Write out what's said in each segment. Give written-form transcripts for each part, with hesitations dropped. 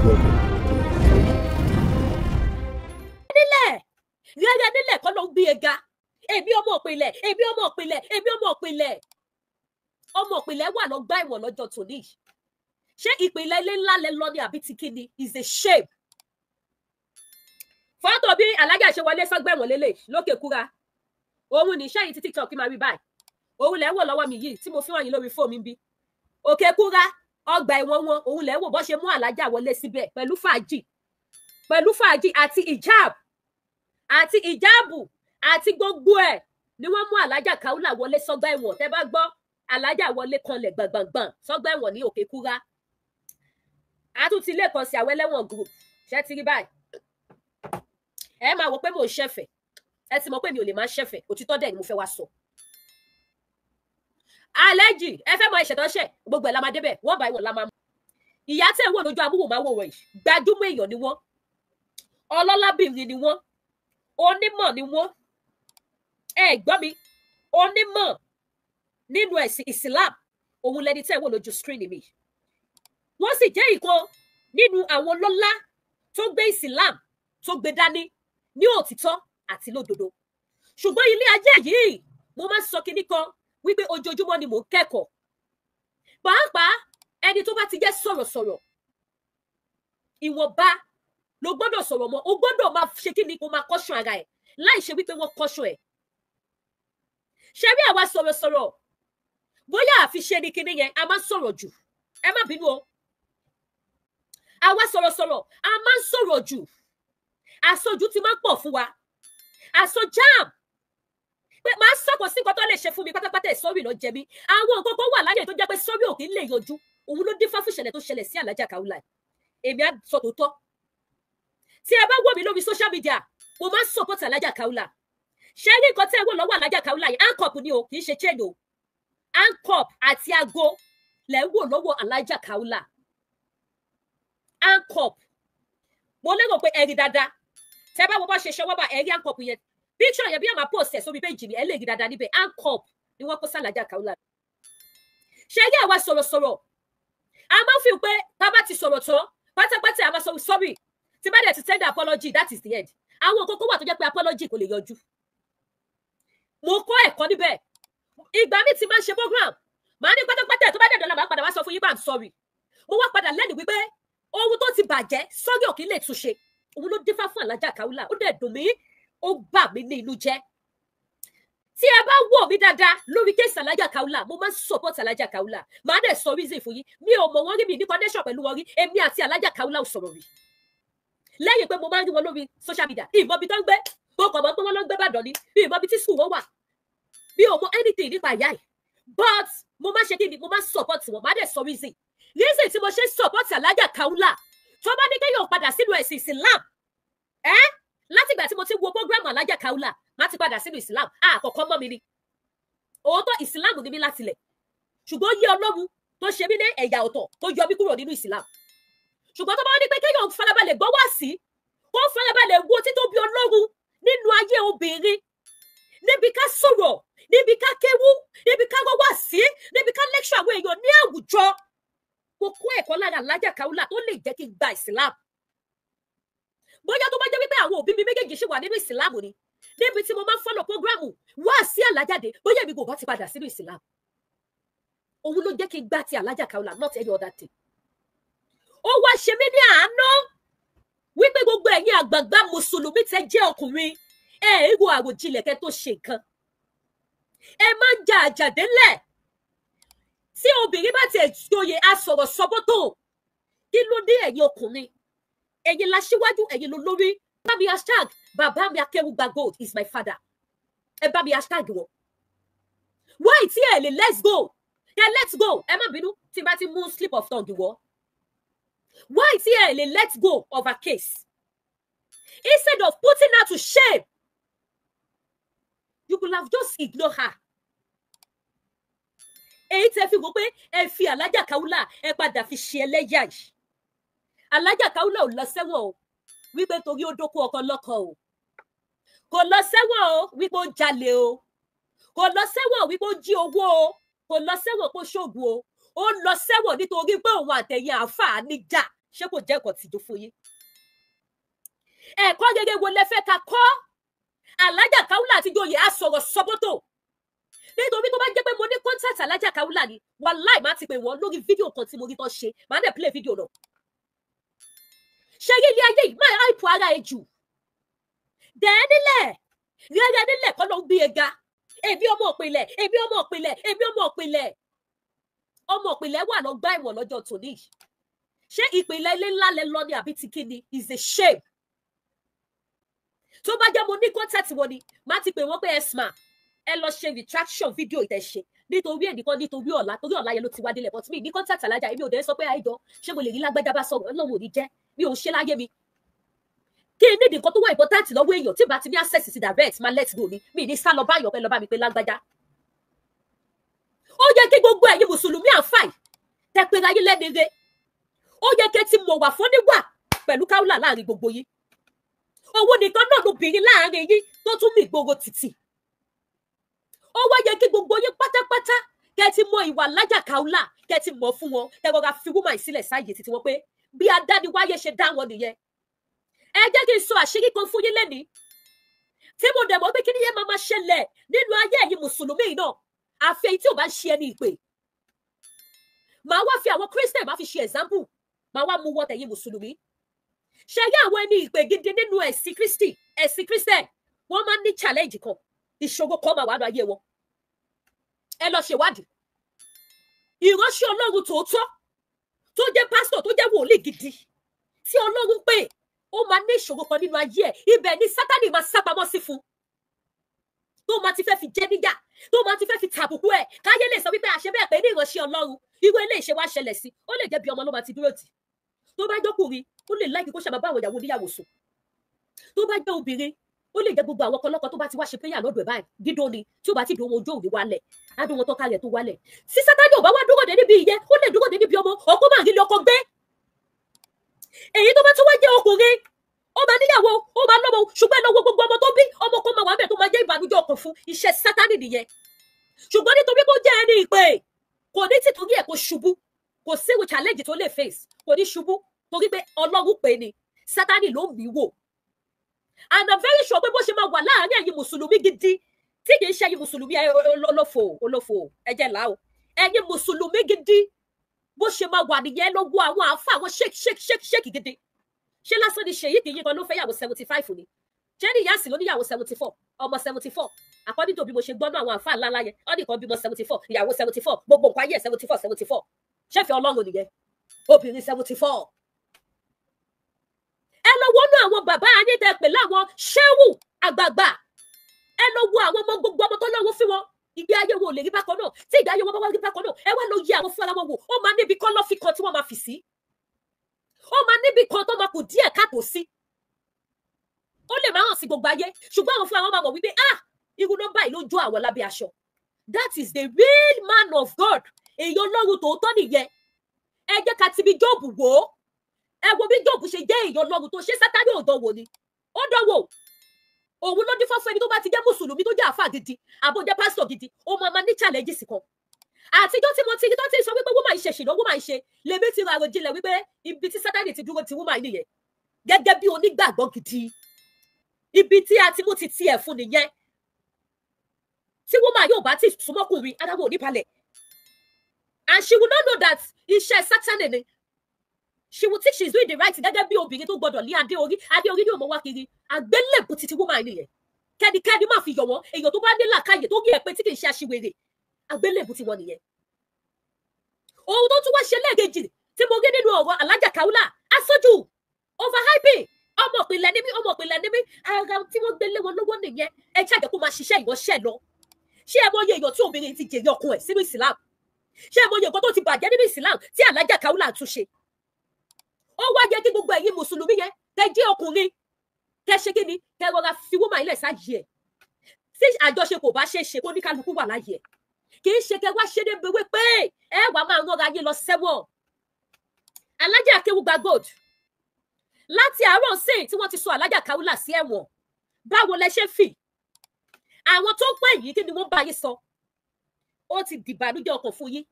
Welcome. Nílẹ̀ rẹ́rẹ́ nílẹ̀ kọ́ ló ń gbé e ga. Èmi ọmọ òpìlẹ̀, èmi ọmọ òpìlẹ̀, èmi ọmọ òpìlẹ̀. Ọmọ òpìlẹ̀ wà lọ́gbà ẹ̀wọ̀n lọ́jọ́ tòní. Ṣé ìpìlẹ̀ ilé ńlá lẹ lọ ní àbí ti kíni? Is a shame. Fọ́tò bí alájà ṣe wọlé sọ́gbà ẹ̀wọ̀n lélẹ̀ lókè kúra. Òun ní sẹ́yìn tí TikTok máa rí báyìí. Òun lẹ́ ń wò lọ́wọ́ mi yìí tí mo fi hàn yín lórí fóònù mi bí. Òkè kúra ọgbà ẹ̀wọ̀n wọn, òun lẹ́ ń wò bọ́ ṣe mú alájà wọlé síbẹ̀ pẹ̀lú fàájì. Pẹ̀lú fàájì àti ìjáàbù. Àti ìjáàbù àti gbogbo ẹ̀ ni wọ́n mú alájà Kaola wọlé sọ́gbà ẹ̀wọ̀n. Tẹ́ bá gbọ́, alájà wọlé kanlẹ̀ gbọ̀ngbọ̀ngbọ̀n sọ́gbà ẹ̀wọ̀n ní Òkè Kúra. A tún ti lè kàn sí àwọn ẹlẹ́wọ̀n group. Ṣé ti rí báyìí? Ẹ máa wò pé mò ń ṣẹ̀fẹ̀. Ẹ ti mọ̀ pé mi ò lè máa ṣẹ̀fẹ̀. Òtítọ́ dẹ̀ ni mo fẹ́ wá sọ. Àlẹ́jì, ẹ fẹ́ mọ ìṣẹ̀tọ́ ṣẹ̀, gbogbo ẹ̀ la máa débẹ̀, wọ́n bá ìwọ̀n la máa mú. Ìyá tẹ̀ ń wò lójú amóhùnmáwòrán yìí, gbajúmọ̀ èèyàn ni wọ́n, ọlọ́lábìnrin ni wọ́n, onímọ̀ ni wọ́n. Ẹ gbọ́ mi, onímọ̀ nínú ẹ̀sìn Islam, òun lẹni tẹ̀ ń wò lójú screen mi. Wọ́n sì jẹ́ ìkan nínú àwọn ọlọ́lá tó gbé Islam tó gbé dání ní òtítọ́ àti lódodo. Ṣùgbọ́n ilé ayé yìí, mo máa ń sọ kinní kan wípé ojoojúmọ́ ni mò ń kẹ́kọ̀ọ́. Pàápàá ẹni tó bá ti jẹ́ sọ̀rọ̀sọ̀rọ̀, ìwọ̀nba ló gbọ́dọ̀ sọ̀rọ̀ mọ́, o gbọ́dọ̀ máa ṣe kí ni kó máa kọ́ṣọ́ ara ẹ̀ láì ṣe wípé wọ́n kọ́ṣọ́ ẹ̀. Ṣé rí àwa sọ̀rọ̀sọ̀rọ̀, bóyá àfi ṣe ni kinní yẹn, a máa ń sọ̀rọ̀ jù. Ẹ má bínú o. Àwa sọ̀rọ̀sọ̀rọ̀, a máa ń sọ̀rọ̀ jù. Àsọjù ti máa ń pọ̀ fún wa. Àsọ jam. Pé máa sọ̀kò sí nǹkan tó lè ṣe fún mi pátápátá ẹ̀ sọ́rí lọ jẹ mí. Àwọn nǹkan kan wà láyé tó jẹ́ pé sọ́rí ò kí ń lè yanjú. Òun ló dífá fún ìṣẹ̀lẹ̀ tó ṣẹlẹ̀ sí Alájà Kaola. Èmi á sọ tòótọ́. Tí ẹ bá wò mí lórí social media, mo máa ń support Alájà Kaola. Ṣé rí nǹkan tí ẹ wò lọ́wọ́ Alájà Kaola yìí? Handcuff ni o, kì í ṣe chain o. Handcuff àti aago lẹ̀ ń wò lọ́wọ́ Alájà Kaola. Handcuff. Mo lérò pé ẹ rí dáadáa. Tẹ́ bá wo bá ṣe ṣọwọ́ bá ẹ rí handcuff yẹn. Picture yẹn bí a máa post ẹ̀ sórí page mi, ẹ lè rí dáadáa níbẹ̀. Handcuff ni wọ́n kó sí Alájà Kaola. Ṣé rí àwa sọ̀rọ̀sọ̀rọ̀? A máa ń fi pé tá a bá ti sọ̀rọ̀ tán, pátápátá a máa sọ sorry. Tí bá dẹ̀ ti tender apology, that is the end. Àwọn nǹkan kan wà tó jẹ́ pé apology kò lè yanjú. Mo kọ́ ẹ̀kọ́ níbẹ̀. Ìgbà mi ti máa ń ṣe program. Màá ní pátápátá tó bá dẹ̀ dọ̀la, màá padà wá sọ fún yín pé I'm sorry. Mo wá padà lẹ́nu wípé ohun tó ti bàjẹ́ sọ́rí ò kí lè túnṣe. Òun ló dífá fún Alájà Kaola. Ó dẹ̀ dùn mí, ó bà mí ní inú jẹ́. Tí ẹ bá wò mí dáadáa lórí case Alájà Kaola, mo máa ń support Alájà Kaola. Màá dẹ̀ sọ reason fún yín. Mi ò mọ̀ wọ́n rí, mi ní connection pẹ̀lú wọn rí. Èmi àti Alájà Kaola ò sọ̀rọ̀ rí. Lẹ́yìn pé mo máa ń rí wọn lórí social media, ìmọ̀ ibi tó ń gbé, mo kàn mọ̀ pé wọ́n ló ń gbé Ìbàdàn ni, mi ò mọ̀ ibi tí school wọn wà, mi ò mọ̀ anything nípa ìyá ẹ̀. But mo máa ṣe kí ni, mo máa support wọn, màá dẹ̀ sọ reason. Reason tí mo ṣe support Alájà Kaola, tó bá ní kéèyàn padà sínú ẹ̀sìn Islam, ẹ́ látìgbà tí mo ti wo program Alájà Kaola, má ti padà sínú Islam, àkọ́kọ́ mọ́ mi ni. Òótọ́ Islam ni mí látilẹ̀, ṣùgbọ́n yé Ọlọ́run tó ṣe mí ní ẹ̀yà ọ̀tọ̀ tó yọ mí kúrò nínú Islam. Ṣùgbọ́n tó bá ní pé kéèyàn farabalẹ̀ gbọ́ wá sí, kó farabalẹ̀ wo títóbi Ọlọ́run nínú ayé obìnrin, níbi ká sọ̀rọ̀, níbi ká kéwú, níbi ká gbọ́ wá sí, níbi ká lecture àwọn èèyàn ní àwùjọ. Mo kọ́ ẹ̀kọ́ lára Alájà Kaola tó lè jẹ́ kí n gba Islam. Bóyá tó bá jẹ́ wípé àwọn òbí mi méjèèjì ṣì wà nínú Islam ni, níbi tí mo máa ń follow program wá sí Alájáde, bóyá èmi kò bá ti padà sínú Islam. Òun ló jẹ́ kí n gbá ti Alájà Kaola, not any other thing. Ó wá ṣe mí ní àánú wípé gbogbo ẹ̀yin àgbààgbà mùsùlùmí tẹ́ jẹ́ ọkùnrin, ẹ ẹ wo àròjinlẹ̀ kẹ́ tó ṣe nǹkan. Ẹ máa ń ja àjàdélẹ̀. Tí obìnrin bá tiẹ̀ joyè asọ̀rọ̀ sọ́bọ́tò, kí ló dé ẹ̀yin ọkùnrin? Ẹ̀yin la ṣíwájú, ẹ̀yin ló lórí. Bá mi hashtag bàbá mi Akéwùgbà Gold is my father. Ẹ bá mi hashtag wọn. Why tí ẹ lè let's go? Ẹ let's go. Ẹ má bínú tí n bá ti mú slip of tongue wọ. Why tí ẹ lè let go of her case? Instead of putting her to shame, you could have just ignored her. Èyí tẹ́ fi wò pé ẹ fi Alájà Kaola ẹ padà fi ṣe ẹlẹ́yà yìí. Alájà Kaola ò lọ sẹ́wọ̀n o wípé torí ó dókó ọkọ lọ́kọ o. Kò lọ sẹ́wọ̀n o wípé ó jalè o. Kò lọ sẹ́wọ̀n wípé ó jí owó o. Kò lọ sẹ́wọ̀n pé ó ṣoògùn o. Ó lọ sẹ́wọ̀n nítorí pé òun àtẹ̀yìn àáfàá níjà. Ṣé kò jẹ́ ẹ̀kọ́ tìjú fún yín? Ẹ̀kọ́ gẹ́gẹ́ wo lẹ fẹ́ ká kọ́? Alájà Kaola àti joyè á sọ̀rọ̀ sọ́bọ́tò, nítorí tó bá jẹ́ pé mo ní contact Alájà Kaola ni, wàláì má ti pè wọ́n lórí fídíò kan tí mo rí tán ṣe, màá dẹ̀ play fídíò náà. Ṣe rí ilé ayé yìí, máa hype ara ẹ jù dẹ̀ nílẹ̀ rẹ́rẹ́ nílẹ̀ kọ́ ló ń gbé e ga. Èmi ọmọ òpìlẹ̀, èmi ọmọ òpìlẹ̀, èmi ọmọ òpìlẹ̀, ọmọ òpìlẹ̀ wà lọ́gbà ẹ̀wọ̀n lọ́jọ́ tòní. Ṣé ìpìlẹ̀ ilé ńlá lẹ lọ ni àbí ti kíni? Is a shame. Tó bá jẹ́ mo ní contact wọn ni, má ti pè wọ́n pé esma, ẹ lọ ṣe retraction fídíò ìtẹ̀ṣe, nítorí ẹnìkan, nítorí ọ̀la, torí ọ̀la yẹn ló ti wá délẹ̀. But mi ní contact Alájà, èmi ò dẹ̀ sọ pé àìjọ ṣé mo lè rí lágbájá bá sọ̀rọ̀. Ọlọ́run ò ní jẹ́, mi ò ṣe láyé mi kí n nídìí nǹkan tó wà important lọ́wọ́ èèyàn, tí bá ti ní access sí direct, máa let go ni. Mi ní sá lọ báyọ̀ pé lọ bá mi pé lágbájá. Ó yẹ kí gbogbo ẹ̀yin mùsùlùmí àfàì tẹpẹ́ra yín lẹ́ni re, ó yẹ kí ẹ ti mọ̀ wà fún níwà pẹ̀lú Kaola láàrin gbogbo yín. Owó nìkan náà lóbìnrin láàrin yín tó tún mì gbogbo títì. Ó wá yẹ kí gbogbo yín pátápátá kẹ́ ti mọ ìwà Alájà Kaola, kẹ́ ti mọ̀ fún wọn, kẹ́ rọra fi woman sílẹ̀ sáàyè títí wọn, pé bí adániwáyé ṣe dá wọn nìyẹn. Ẹ jẹ́ kí n sọ àṣírí kan fún yín lẹ́nìí tí mo dẹ̀ mọ̀ pé kí ni yẹn máa máa ṣẹlẹ̀ nínú ayé ẹ̀yin mùsùlùmí náà, àfi èyí tí ò bá ń ṣe ẹni ìpè. Màá wá fi àwọn Christian, máa fi ṣe example, màá wá mú wọ tẹ̀yin mùsùlùmí. Ṣe rí àwọn ẹni ìpè gidi nínú ẹ̀sìn Kristi, ẹ̀sìn Christian, wọ́n máa ń ní challenge kan, ìṣòro kan máa wà nínú ayé wọn. Ẹ lọ ṣèwádìí. Ìránṣẹ́ Ọlọ́run tòótọ́ tó jẹ́ pásítọ̀, tó jẹ́ wòlíì gidi tí Ọlọ́run pè, ó máa ní ìṣòro kan nínú ayé ẹ̀. Ibẹ̀ ni Sátánì máa sápamọ́ sí fún, tó máa ti fẹ́ fi jẹ́ níyà, tó máa ti fẹ́ fi tàbùkù ẹ̀, káyé lè sọ wípé àṣẹ bẹ́ẹ̀ pé ní ìránṣẹ́ Ọlọ́run, irú eléyìí ṣe wá ṣẹlẹ̀ sí. Ó lè jẹ́ bí ọmọ ló máa ti dúró tì. Tó bá jọ́kùnrin, ó lè láìkí kó ṣàbàbá àwọn ìyàwó oníyàwó sùn. Tó bá jẹ́ obìnrin, ó lè jẹ́ gbogbo àwọn ọkọlọ́kọ tó bá ti wá ṣe péyà lọ́dọ̀ ẹ̀ báyìí, dídó ni. Tí ó bá ti dùn wọn, ojú òní wálẹ̀, adùn wọn tọ́ka rẹ̀ tó wálẹ̀. Tí Sátánì ò bá wá dúró dé níbi ìyẹn, ó lè dúró dé níbi ọmọ ọkọ, máa rí ilé ọkọ gbé. Èyí tó bá tún wá jẹ́ ọkùnrin, ó máa níyàwó, ó máa lọ́mọ, ṣùgbọ́n ẹ lọ wo gbogbo ọmọ tó bí, ọmọ kan máa wà bẹ́ẹ̀ tó máa jẹ́ ìbànújẹ́ ọkàn fún. Iṣẹ́ Sátánì nìyẹn. Ṣùgbọ́n nítorí kó jẹ́ ẹni ìpè, kò ní tìtorí ẹ̀ kó ṣubú. Kò séwu challenge tó lè face, kò ní ṣubú, torí pé Ọlọ́run pè ní, Sátánì ló ń mí wò. And I'm very sure pé bó ṣe máa wà láàárín ẹ̀yin mùsùlùmí gidi, tí kì í ṣe ẹ̀yin mùsùlùmí olófò olófò, ẹ̀jẹ̀ là ó, ẹ̀yin mùsùlùmí gidi, bó ṣe máa wà nìyẹn lọ́wọ́ àwọn àáfà, àwọn sheikh sheikh sheikh sheikh gidi. Ṣé lásán ni ṣèyí kì í yín kan ló fẹ́ yàwó 75 ni? Ṣé ní ìyá sì ló níyàwó 74, ọmọ 74? According to bí mo ṣe gbọ́ náà, àwọn àáfà ńlá ńlá yẹn, wọ́n nìkan bímọ 74, ìyàwó 74, gbogbo nǹkan ayé 74 74. Ṣẹ́fẹ̀ Ọlọ́run nìyẹn? Obìnrin 74. Ẹ lọ wọnú àwọn bàbá ayé tẹ pè láwọn ṣẹ́wù àgbààgbà, ẹ lọ wo àwọn ọmọ, gbogbo ọmọ tó lọ́wọ́ fún wọn, ìgbé ayé wọn ò lè rí bákan náà. Tí ìgbé ayé wọn bá wá rí bákan náà, ẹ wá lọ yẹ àwọn fúnra wọn wò, ó máa níbi kọ́lọ́fín kan tí wọ́n máa fì sí, ó máa níbi kan tó máa kù díẹ̀ káàtó sí. Ó lè máa hàn sí gbogbo ayé, ṣùgbọ́n àwọn fúnra wọn máa mọ̀ wípé, ah, irú nọ́mbà yìí ló jó àwọn lábẹ́ aṣọ. That is the real man of God. Èèyàn Ọlọ́run tòótọ́ nìyẹn. Ẹ jẹ́ ká ti bí Jóòbù wò ó. Ẹ wo bí Jóòbù ṣe jẹ́ èèyàn Ọlọ́run tó ṣe. Sátánì ò dánwò ni, ó dánwò. Òun ló dífá fún ẹni tó bá ti jẹ́ mùsùlùmí, tó jẹ́ àáfàá gidi àbó jẹ́ pásítọ̀ gidi, ó máa máa ní challenges kan. Àtijọ́ tí mo ti rí tó ti sọ wípé woman ṣe ṣìnà, woman ṣe, lèmi ti ra àròjinlẹ̀ wípé ibi tí Sátánì ti dúró ti woman nìyẹn. Gẹ́gẹ́ bí onígbàgbọ́ gidi, ibi tí a ti mú ti tiẹ̀ fún nìyẹn. Tí woman yóò bá ti súnmọ́kùnrin, ara wọn ò ní balẹ̀, and she will not know that iṣẹ́ Sátánì ni. She will think she is doing the right thing, gẹ́gẹ́ bí obìnrin tó gbọdọ̀ ní adé orí. Adé orí ni òun wá kiri. Àgbélébù títí woman nìyẹn. Kẹ́nikẹ́ni má fi yọ̀ wọ́n. Èèyàn tó bá ní làákàyè, tó rí ẹ pé tí kì í ṣe aṣiwèrè, àgbélébù tí wọ́n nìyẹn. Ohun tó tún wá ṣe lẹ́ẹ̀kejì tí mo rí nínú ọ̀rọ̀ Alájà Kaola, aṣojú overhyping, ọmọ ìpìlẹ̀ ní mí, ọmọ ìpìlẹ̀ ní mí, ara tí wọ́n gbélé wọn lọ́wọ́ nìyẹn. Ẹ ṣàjẹ́ kó máa ṣiṣẹ́ ìránṣẹ́ lọ. Ṣé ẹ mọ iye èèyàn tí obìnrin ti jèrè ọkùn ẹ̀ sínú Islam? Ṣé ẹ mọ iye nǹkan tó ti bàjẹ́ nínú Islam tí Alájà Kaola túnṣe? Ó wá yẹ kí gbogbo ẹ̀yin mùsùlùmí yẹn tẹ jẹ́ ọkùnrin, kẹ ṣe kí ni, kẹ rọra fi woman ilẹ̀ sáyé ẹ̀. Tí àjọṣepọ̀ bá ṣe é ṣe, kó ní kálukú wà láyé ẹ̀. Kì í ṣe kẹ wá ṣe débi wípé ẹ wàá máa rọra yín lọ sẹ́wọ̀n. Alájà Akéwùgbà Gold, láti àárọ̀ sí tí wọ́n ti sọ Alájà Kaola sí ẹ̀wọ̀n, báwo lẹ ṣe fì? Àwọn tó pẹ́ yìí, kí ni wọ́n bá yín sọ? Ó ti dìbànújẹ́ ọkàn fún yín.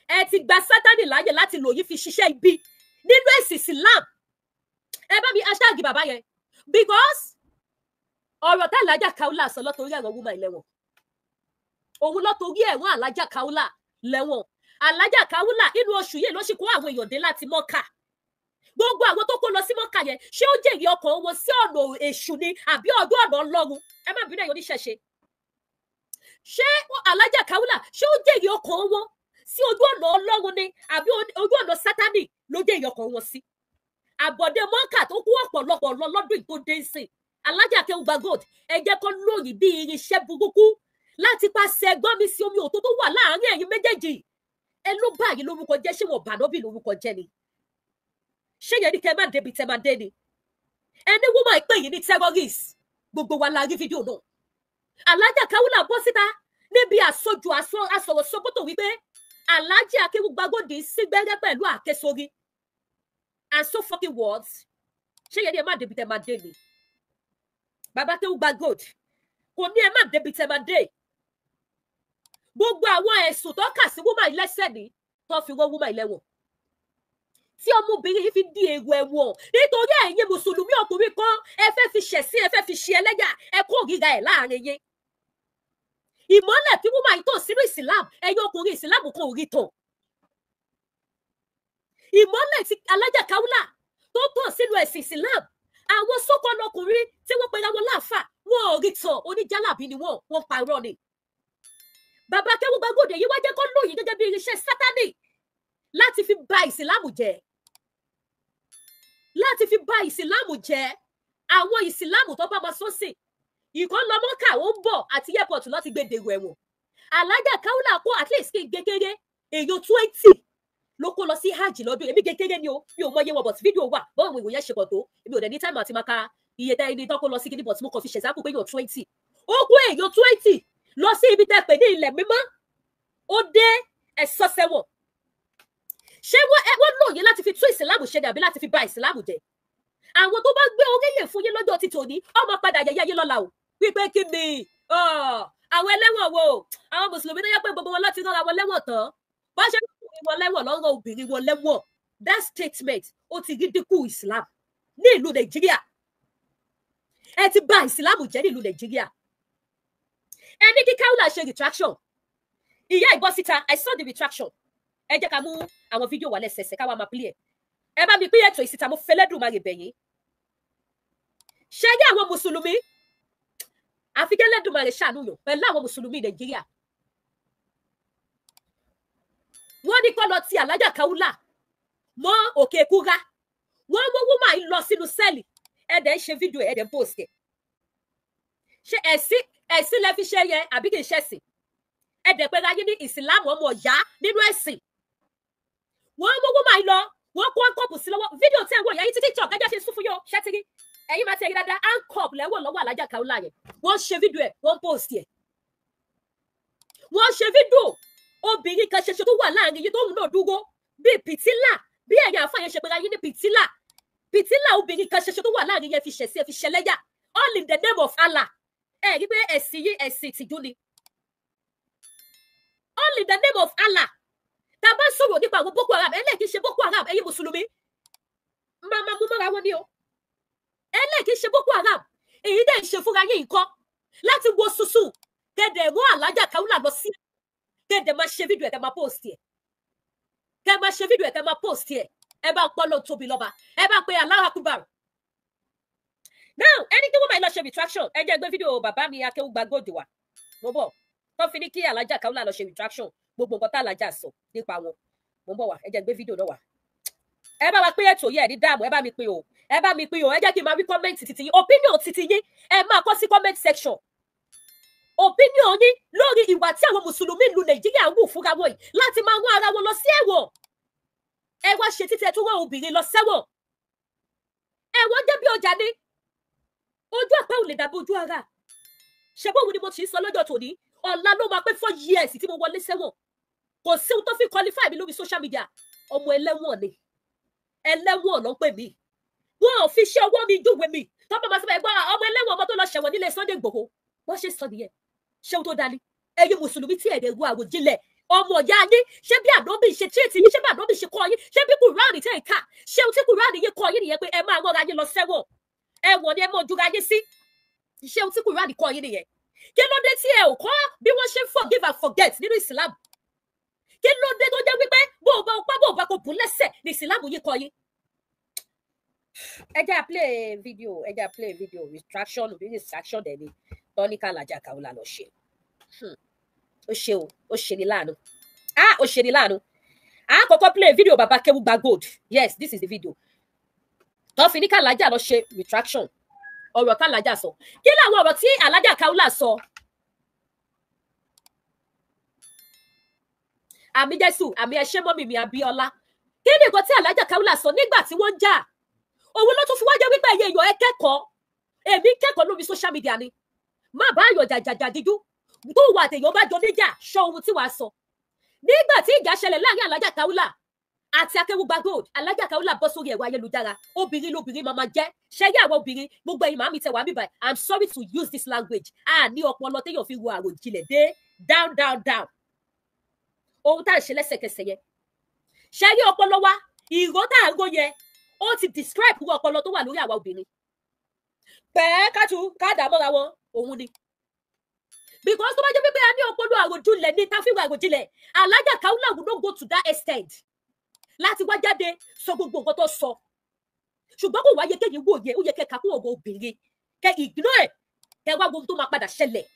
Ẹ ti gba Sátánì láàyè láti lò yín fi ṣiṣẹ́ ibi. Nínú ẹ̀sìn Islam, ẹ bá mi hashtag bàbá yẹn, because ọ̀rọ̀ tá Alájà Kaola sọ lọ́tọ̀ọ́rí ẹ̀rọ woman lẹ́wọ̀n, òun lọ́tọ̀ọ́rí ẹ̀wọ̀n Alájà Kaola lẹ́wọ̀n. Alájà Kaola inú oṣù yìí ló sì kó àwọn èèyàn dé láti Mọ́kà. Gbogbo àwọn tó kó lọ sí Mọ́kà yẹn, ṣé ó jèrè ọkàn wọn sí ọ̀nà èṣù ni àbí ọdún ọ̀nà Ọlọ́run? Ẹ má bínú ẹ̀yin oníṣẹ̀ṣe. Ṣé Alájà Kaola, ṣé ó jèrè ọkàn wọn sí ojú ọ̀nà Ọlọ́run ni àbí ojú ọ̀nà Sátánì ló jèrè ọkàn wọn sí? Àbọ̀dé Mọ́kà tó kó ọ̀pọ̀lọpọ̀ lọ lọ́dún tó dé sí, Alájà Akéwùgbà Gold, ẹ jẹ́ kó lóyìn bí irinṣẹ́ burúkú láti pàṣẹ ẹgbọ́n mi sí omi òtó tó wà láàárín ẹ̀yin méjèèjì. Ẹ ló báyìí lórúkọ jẹ́, ṣé wọn bànọ́bì lórúkọ jẹ́ ni? Ṣé yẹn ní kẹ́ má débi tẹ́ má dé ni? Ẹni wọ́n máa pè yín ní terrorist, gbogbo wa la rí fídíò náà. Alájà Kaola bọ́ síta níbi àsọjù asọ̀rọ̀ sọ́kòtò wípé Alájà Akéwùgbà Gold sí gbẹ́rẹ́ pẹ̀lú àkẹ́sórí and so fucking words. Ṣé yẹn ní ẹ má débi tẹ́ má dé ni? Bàbá Akéwùgbà Gold kò ní ẹ má débi tẹ́ má dé. Gbogbo àwọn ẹ̀sùn tó kà sí woman lẹ́sẹ̀ ní tó fi wọ́n woman lẹ́wọ̀n, tí ọmọbìnrin yìí fi di èrò ẹ̀wọ̀n nítorí ẹ̀yin mùsùlùmí ọkùnrin kan, ẹ fẹ́ fi ṣẹ̀sín, ẹ fẹ́ fi ṣe ẹlẹ́yà, ẹ kó ríra ẹ̀ láàrin yín. Ìmọ́lẹ̀ tí woman yìí tàn sínú ìsìlámù, ẹ̀yin ọkùnrin ìsìlámù kan ò rí tàn. Ìmọ́lẹ̀ tí Alájà Kaola tó tàn sínú ẹ̀sìn ìsìlámù, àwọn sókòlọkùnrin tí wọ́n pera wọn láàfà, wọn ò rí tàn, oníjàlábí ni wọ́n, wọ́n parọ́ ni. Bàbá Akéwùgbà Gold yìí wá jẹ́ kó lóyìn gẹ́gẹ́ bí irinṣẹ́ Sátánì láti fi ba ìsìlámù jẹ́, láti fi ba ìsìlámù jẹ́. Àwọn ìsìlámù tó bá máa sọ́sìn ìkan lọ Mọ́kà, ó ń bọ̀ àti airport ló ti gbé dèrò ẹ̀wọ̀n. Alájà Kaola kó at least kí n kékeré èèyàn 20 ló kó lọ sí hajj lọ́dún. Èmi kékeré ni o, mi ò mọ iye wọn, but fídíò wà bọ́ọ̀ àwọn ìwòye ṣe pọ̀ tó, èmi ò dẹ̀ ní time àti máa ka iye tẹ́ ẹni tó kó lọ sí kíní, but mo kàn fi ṣẹ̀sáàpù pé èèyàn 20 ó kó èèyàn 20 lọ sí ibi tẹ́ pè ní ilẹ̀ mímọ́, ó dé ẹ̀sọ́ sẹ́wọ̀n. Ṣé wọ́n lò yín láti fi tún ìsìlámù ṣe ni àbí láti fi ba ìsìlámù jẹ́? Àwọn tó bá gbé oríyìn fún yín lọ́jọ́ ti tòní, ọmọ padà yẹ̀yẹ́ yín lọ́la o, wípé kí ni àwọn ẹlẹ́wọ̀n wo, àwọn mùsùlùmí tó yẹ pé gbogbo wọn láti rán àwọn lẹ́wọ̀n tán, bá ṣe lọ́kùnrin wọn lẹ́wọ̀n lọ́rọ̀ obìnrin wọn lẹ́wọ̀n. That statement ó ti rí dínkù ìsìlámù ní ìlú Nàìjíríà. Ẹ ti bà ìsìlámù jẹ́ ní ìlú Nàìjíríà. Ẹni kí Kaola ṣe retraction, ìyá ìbọn síta, I saw the retraction. Ẹ jẹ́ ká mú àwọn fídíò wà lẹ́sẹẹsẹ ká wá máa pílẹ̀. Ẹ bá mi pín ètò ìsìta, mo fẹlẹ́dùmarè bẹ̀yìn. Ṣé ní àwọn mùsùlùmí, àfi kẹ́lẹ́dùmarè ṣàánú yàn pẹ̀lú àwọn mùsùlùmí Nàìjíríà. Wọ́n ní kó lọ ti Alájà Kaola mọ́ òkè kúra, wọ́n mú woman yìí lọ sínú sẹ́ẹ̀lì, ẹ dẹ̀ ń ṣe fídíò, ẹ dẹ̀ ń post ẹ̀. Ṣé ẹ̀sìn lẹ fi ṣe yẹn àbí kì í ṣẹ̀sìn? Ẹ dẹ̀ pé ráyé ní ìsìlámù ọmọ ìyá nínú ẹ̀sìn. Wọ́n mú woman yìí lọ, wọ́n kó handcuff sí lọ́wọ́. Fídíò tí ẹ̀ ń wò yẹn, yín títí TikTok ẹjẹ́ ṣe sún fún yóò ṣẹ́tìrí, ẹ̀yin máa ti ẹ̀yin dáadáa, handcuff lẹ́wọ̀n lọ́wọ́ Alájà Kaola yẹn. Wọ́n ṣe fídíò ẹ̀, wọ́n post ẹ̀. Wọ́n ṣe fídíò obìnrin kan ṣoṣo tó wà láàrin yìí tóun náà dúró bíi pìtílà, bí ẹ̀yin àfáà yẹn ṣe pé ráyé ní pìtílà, pìtílà obìnrin kan ṣoṣo tó wà láàrin yẹn fi ṣẹ̀sí, ẹ fi ṣẹlẹ́yà, all in the name of Allah. Ẹ rí pé ẹ̀sìn yìí ẹ̀sìn ìtìjú ni, all in the name of Allah. Tá a bá sọ̀rọ̀ nípa àwọn Boko Haram, ẹlẹ́ẹ̀kì ṣe Boko Haram, ẹ̀yin mùsùlùmí máa máa mú mọ́ra wọn ni o, ẹlẹ́ẹ̀kì ṣe Boko Haram. Èyí dẹ̀ ń ṣe fúnra yín nǹkan láti wo ṣùṣù kẹ̀dẹ̀ mú Alájà Kaola lọ sí, kẹ̀dẹ̀ máa ṣe fídíò ẹ̀ kẹ̀ máa post ẹ̀, kẹ̀ máa ṣe fídíò ẹ̀ kẹ̀ máa post ẹ̀. Ẹ bá pọ́ lọ tóbi lọ́ba, ẹ bá pe Allahu Akbar. Now ẹni kí wọ́n máa lọ ṣe retraction, ẹ jẹ́ gbé fídíò bàbá mi Akéwùgbà Gold wá, mo bọ̀, tó fi ní kí Alájà Kaola lọ ṣe retraction gbogbo nǹkan tá Alájà sọ nípa wọn. Mo ń bọ̀ wá, ẹ jẹ́ gbé fídíò náà wá. Ẹ bá wa pín ètò yìí, ẹ ní dáàmú, ẹ bá mi pín o, ẹ bá mi pín o. Ẹ jẹ́ kí n máa rí comment titi yín, opinion titi yín, ẹ máa kọ sí comment section. Opinion yín lórí ìwà tí àwọn mùsùlùmí ìlú Nàìjíríà ń wù fúnra wọn yìí láti máa rán ara wọn lọ sí ẹ̀wọ̀n. Ẹ wá ṣe títí ẹ tún rán obìnrin lọ sẹ́wọ̀n. Ẹ̀wọ̀n jẹ́ bí ọjà ni, ojú àpá ò lè dàbí ojú ara. Ṣe bóun ni mo ti ń sọ lọ́jọ́ tòní, ọ̀la ló máa pé 4 years tí mo wọlé sẹ́wọ̀n. Kò sí ohun tó fi qualify mi lórí social media. Ọmọ ẹlẹ́wọ̀n ni, ẹlẹ́wọ̀n ló ń pè mí. Wọn ò fi iṣẹ́ ọwọ́ mi júwe mi. Tó bá máa sọ ẹgbọ́n ọmọ ẹlẹ́wọ̀n, ọmọ tó lọ ṣẹ̀wọ̀n nílé Sunday Igboho, wọ́n ṣe sọ nìyẹn. Ṣé ohun tó dání? Ẹ̀yin mùsùlùmí tí ẹ̀dẹ̀ ru àròjinlẹ̀ Ọmọ ìyá yín, ṣé bí ànábì ṣe tírètì yín, ṣé bí ànábì ṣe kọ́ yín, ṣé bí kùránì tẹ̀ ń kà, ṣé ohun tí kùránì yín kọ́ yín nìyẹn pé ẹ máa rọra yín lọ sẹ́wọ̀n, ẹ̀wọ̀n ni ẹ mọ̀ jura yín sí? Ṣé ohun tí kùránì kọ́ yín nìyẹn? Kí ló dé tí ẹ ò kọ́ bí wọ́n ṣe ń forgive and forget nínú Islam? Kí ló dé tó jẹ́ wípé bó o bá o pa bó o bá kò bùn lẹ́sẹ̀ ní Islam yín kọ́ yín? Ẹ jẹ́ à play video, ẹ jẹ́ à play video. Retraction òbí retraction dẹ̀ ni tọ́níkà Alhaja Kaola lọ ṣe. Ó ṣe o, ó ṣe ní láàánú. Ah, ó ṣe ní láàánú. A kọ́kọ́ play video baba Kewugba Gold. Yes, this is the video tó fi ní kàlájà lọ ṣe retraction ọ̀rọ̀ kàlájà sọ. Kí làwọn ọ̀rọ̀ tí Alhaja Kaola sọ? Àmì Jésù, àmì ẹṣẹ mọ́mì mi Abíọ́lá. Kí ni nǹkan tí Alhaja Kaola sọ nígbà tí wọ́n ń jà? Òun ló tún fi wá jẹ́ wípé ẹ̀yẹ èèyàn ẹ kẹ́kọ̀ọ́. Èmi kẹ́kọ̀ọ́ lórí social media ni. Má bá àyàn jàjàjà díjú tó wà àtẹ̀yàn bá jọ níjà, sọ ohun tí wàá sọ. Nígbà tí ìjà ṣẹlẹ̀ láàrin Alhaja Kaola àti Akéwùgbà Gold, Alhaja Kaola bọ́ sórí ẹ̀rọ ayélujára. Obìnrin lobìnrin máa ma jẹ́. Ṣẹ́yẹ́ àwọn obìnrin, gbogbo ẹ̀yin màmí tẹ wà bíbáyìí, I'm sorry to use this language, a ní ọpọlọ téèyàn fi ro àròjinlẹ̀ dé down down down. Ohun tá à ń ṣe lẹ́sẹ̀kẹsẹ̀ yẹn, ṣẹ́yẹ́ ọpọlọ wa, ìró tá à ń ro yẹn, ó ti describe irú ọpọlọ tó wà lórí àwa obìnrin. Pẹ̀ẹ́ kájú káàdà mọ́ra wọn òun ni, because tó bá jẹ́ pé a ní ọpọlọ àròjinlẹ̀ ní táfíwò àròjinlẹ̀, Alhaja Kaola will not go to that extent láti wá jáde sọ gbogbo nǹkan tó sọ. Ṣùgbọ́n kò wáyé kéyìn wò yẹ, ó yẹ kẹ́ kakú ọ̀gọ̀ obìnrin, kẹ́ ignore ẹ̀, kẹ́ wá gbogbo tó máa padà ṣẹlẹ̀.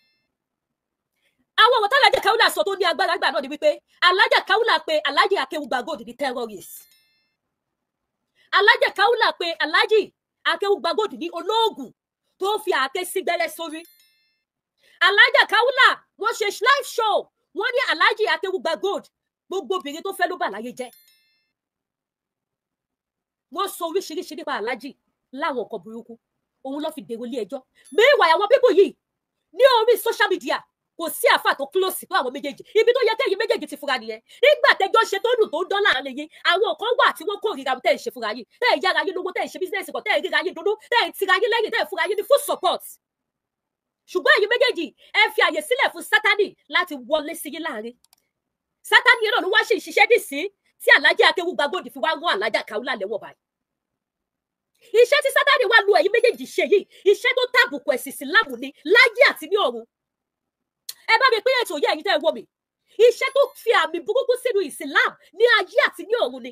Àwọn ọ̀rọ̀ tálájà Kaola sọ tó ní agbára gbà náà ni wípé Alhaja Kaola pé Alhaji Akéwùgbà Gold ní terrorist. Alhaja Kaola pé Alhaji Akéwùgbà Gold ní olóògùn tó fi àáké sígbẹ́rẹ́ sórí. Alhaja Kaola wọ́n ṣe live show, wọ́n ní Alhaji Akéwùgbà Gold gbogbo obìnrin tó fẹ́ ló bà láyé jẹ́. Wọ́n sọ oríṣiríṣi nípa Alhaji láwọn nǹkan burúkú, òun ló fi dèrò ilé ẹjọ́. Meanwhile, àwọn pípò yìí ní orí social media, kò sí àáfà tó close tó àwọn méjèèjì. Ibi tó yẹ kẹ́yìn méjèèjì ti fura nìyẹn. Nígbà tẹ́jọ́ ṣe tó dùn tó ń dán láàrin yín, àwọn kan wà tí wọ́n kórìíra tẹ́ ẹ̀ ṣe fúnra yín, tẹ́ ẹ̀ yára yín lówó, tẹ́ ẹ̀ ṣe business kan, tẹ́ ẹ̀ ríra yín dúdú, tẹ́ ẹ̀ tira yín lẹ́yìn, tẹ́ ẹ̀ fúnra yín ní full support. Ṣùgbọ́n ẹ̀yin méjèèjì ẹ fi àyè sílẹ̀ fún Sátánì láti wọlé sí yín láàrin. Sátánì yẹn náà ló wá ṣe ìṣiṣẹ́ dìsí tí Alhaji Akéwùgbà Gold fi wá rán Alhaja Kaola lẹ́wọ̀n báyìí. Iṣẹ́ tí Sátánì wá lu ẹ̀yin méjèèjì ṣe yìí, iṣẹ́ tó tàbùkù ẹ̀sìn Ìsìlámù ni láyé àti ní ọ̀run. Ẹ bá mi pín ètò yẹ ẹ̀yin tẹ́ ẹ wò mí. Iṣẹ́ tó fi àmì burúkú sínú Ìsìlámù ní ayé àti ní ọ̀run ni.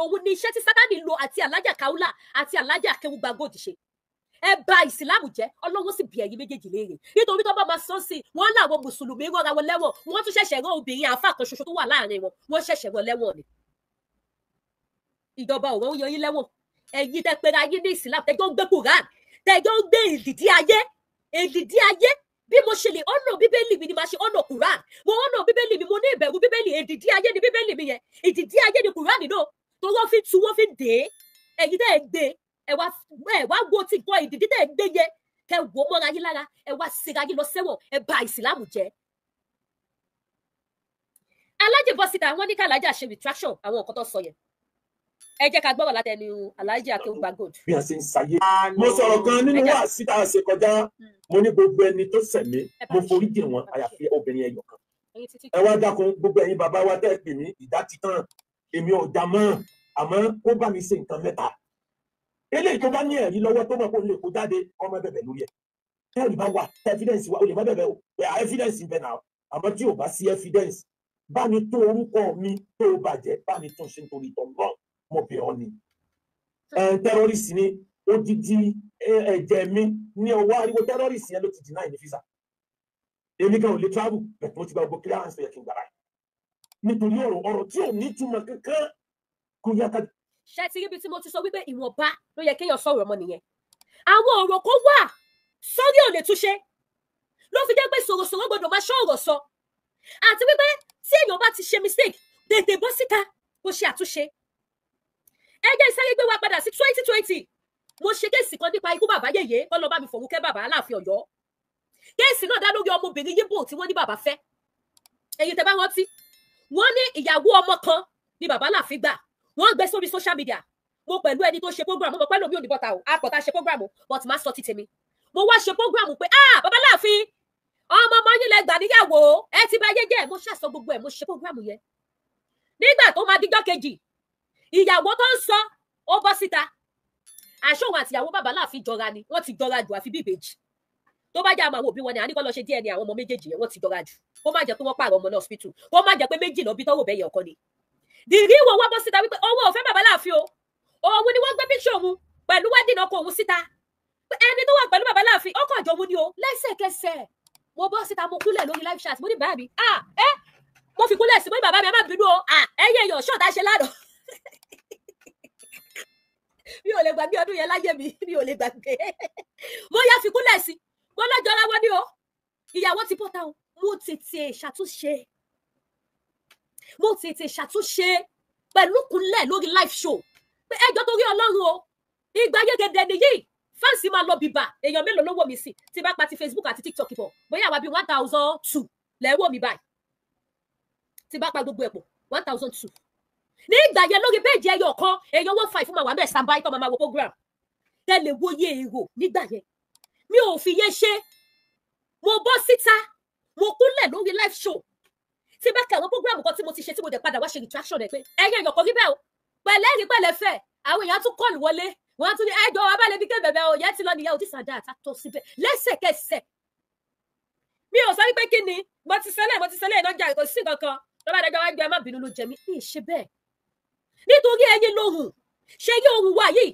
Òun ni iṣẹ́ tí Sátánì lo àti Alhaja Kaola àti Alhaji Akéwùgbà Gold ṣe. Ẹ bà Ìsìlámù jẹ́, Ọlọ́run sì bi ẹ̀yin méjèèjì léèrè. Nítorí tó bá máa sọ sí, wọ́n láwọn mùsùlùmí rọra wọn lẹ́wọ̀n, wọ́n tún ṣẹ̀ṣẹ̀ rán obìnrin àáfà kan ṣoṣo tó wà láàrin wọn, wọ́n ṣẹ̀ṣẹ̀ rán lẹ́wọ̀n ni. Ìjọba ọ̀rọ̀ ń yọ yín lẹ́wọ̀n. Ẹ̀yin tẹ́ pera yín ní Ìsìlámù, tẹ́jọ́ ń gbé Quran, tẹ́jọ́ ń gbé èdìdí ayé, èdìdí ayé. Bí mo ṣe lè ọ̀nà bíbélì mi ni màá ṣe ọ̀nà Quran. Mo ọ̀nà bíbélì mi, mo ní ìbẹ̀rù bíbélì, èdìdí ayé ni bíbélì mi yẹn, èdìdí ayé ni Quran náà. Tó wọ́n fi tu, wọ́n fi dè é. Ẹ̀yin tẹ́ ẹ gbé, ẹ wá wo ti nǹkan ìdìdí tẹ́ ẹ gbé yẹn, kẹ wò ó mọ́ra yín lára, ẹ wá síra yín lọ sẹ́wọ̀n, ẹ bà Ìsìlámù jẹ́. Alhaji bọ́ síta, wọ́n ní ká Alhaji ṣe retraction àwọn nǹkan tó sọ yẹn. Ẹ jẹ́ ká gbọ́rọ̀ látẹnu Alhaji Akéwùgbà Gold. Bí a ṣe ń ṣayé, mo sọ̀rọ̀ kan nínú wáàsí tá a ṣe kọjá, mo ní gbogbo ẹni tó ṣẹ̀mí mo forí jì wọ́n àyàfi obìnrin ẹyọ kan. Ẹ wá dákun gbogbo ẹ̀yin bàbá wa tẹ́ ẹ pè mí, ìdá títàn èmi ò dá mọ́, àmọ́ kó bá mi ṣe nǹkan mẹ́ta. Eléyìí tó bá ní ẹ̀rí lọ́wọ́ tó mọ̀ kó lè kó jáde, ọmọ bẹ̀bẹ̀ lórí ẹ̀. Tẹ́ẹ̀rí bá wà, evidence wà, o lè má bẹ̀bẹ̀ o, evidence ń bẹ náà. Àmọ́ tí ò bá sí evidence, bá mi tún orúkọ mi tó bàjẹ́, bá mi tún ṣe nítorí ìtọ́ náà, mo bẹ̀ ọ́ ni. Terrorist ni odidi ẹ̀jẹ̀ mi ní ọwọ́ ariwo terrorist yẹn ló ti deny ní visa. Èmi kan ò lè travel, bẹ̀rẹ̀ mo ti gba gbogbo clearance tó yẹ kí n gbà báyìí. Nítorí ọ̀rọ̀ tí ò ní túmọ̀ kankan kò yá ká. Ṣé ti ríbi tí mo ti sọ wípé ìwọ̀nba ló yẹ kéèyàn sọ̀rọ̀ ọmọ nìyẹn? Àwọn ọ̀rọ̀ kan wà sórí ò lè túnṣe, ló fi jẹ́ pé sọ̀rọ̀sọ̀rọ̀ gbọ́dọ̀ máa ṣọ́ ọ̀rọ̀ sọ. Àti wípé tí èèyàn bá ti ṣe mistake, tètè bọ́ síta kó ṣe àtúnṣe. Ẹ jẹ́ sáré gbé wa padà sí 2020. Mo ṣe case kan nípa ikú bàbá yèyé, kọ́ lọ bá mi fòwúkẹ́ bàbá Aláàfin Ọ̀yọ́. Case náà dá lórí ọmọbìnrin Yíbò tí wọ́n ní bàbá fẹ́. Èyí tẹ́ bá rántí, wọ́n ní ìyàwó ọmọ kan ni bàbá Aláàfin gbà. Wọ́n gbé sórí social media. Mo pẹ̀lú ẹni tó ṣe program, mo pẹ̀lú mi ò ní bọ́ta o, akọ̀tà ṣe program, but má sọ ti tèmi. Mo wá ṣe program pé ah, bàbá Aláàfin, Ọmọ ọmọ yín lẹ gbà níyàwó, ẹ ti bá yé jẹ́. Mo ṣàṣọ gbogbo ẹ̀, mo ṣe program yẹn. Nígbà tó máa díjọ́ kejì, ìyàwó tó ń sọ ó bọ́ síta. Àṣọwọ̀n àtìyàwó bàbá láàfin jọra ni, wọ́n ti jọra jù àfi bí ìbejì. Tó bá jẹ́ àmọ́ àwọn òbí wọn ni àníkọ́ lọ ṣe DNA àwọn ọmọ méjèèjì yẹn, wọ́n ti jọra jù. Kó má jẹ́ pé wọ́n pààrọ̀ ọmọ náà hospital, kó má jẹ́ pé méjì lọ bí tọ́wọ́ bẹ́yẹ ọkọ ni. Dìrí wo wá bọ́ síta wípé òun ò fẹ́ bàbá láàfin o, òun ni wọ́n gbé píṣọ òun pẹ̀lú wedding ọkọ òun síta. Ẹni tó wà pẹ̀lú bàbá láàfin ọkọ àjọ òun ni o. Lẹ́sẹ̀kẹsẹ̀ mo bọ́ síta, mo kúnlẹ̀ lórí live chat, mo ní bàbá mi, ah ẹ mo fi kúnlẹ̀ sí, mo ní bàbá mi ẹ má bínú o, ah ẹyẹ èèyàn ṣọ́ọ̀tà ṣe lánàá. Mi ò lè gbàgbé ọdún yẹn láyé mi, mi ò lè gbàgbé. Mo yá fi kúnlẹ̀ sí, mo lọ́jọ́ láwọ́ ní o, ìyàwó ti bọ́ta o. Mo tètè ṣàtúnṣe, mo tètè ṣàtúnṣe pẹ̀lú kúnlẹ̀ lórí live show pé ẹjọ́ torí Ọlọ́run o, ìgbà yégede nìyí, fáǹsì máa lọ bìbà. Èèyàn mélòó ló wò mí sí tí bá pa ti Facebook àti TikTok bọ̀, bóyá àwa bíi 1002 lẹ́ wò mí báyìí, tí bá pa gbogbo ẹ̀ pọ̀ 1002. Ní ìgbà yẹn lórí péjì ẹyọ kan èèyàn 15 máa wà mẹ́ẹ̀ standby tó máa wo program. Tẹ́lẹ̀ wòye èrò nígbà yẹn, mi ò fi yẹn ṣe. Mo bọ́ síta, mo kúnlẹ̀ lórí live show. Tí bá kẹ́ àwọn program kan tí mo ti ṣe tí mo dẹ̀ padà wá ṣe retraction ẹ̀ pé ẹ̀yẹ èèyàn kan rí bẹ́ẹ̀ o, pẹ̀lẹ́ rí pẹ̀lẹ́ fẹ́, àwọn èèyàn tún kọ́ọ̀lù wọlé, wọ́n tún ní ẹjọ́ abálẹ̀ bí kébẹ̀bẹ̀ o, yẹn ti lọ nìyẹn o, tí sàdá àtàtọ̀ síbẹ̀ lẹ́sẹ̀kẹsẹ̀. Mi ò sọ wípé kí ni mo ti sẹ́lẹ̀, mo ti sẹ́lẹ̀ iná jà, kò sí kankan lọ́ba adájọ́ wá gbé ẹ má bínú ló jẹ mí. Ní ìṣe bẹ́ẹ̀ nítorí ẹyin lóhùn ṣe yí ohun wa yìí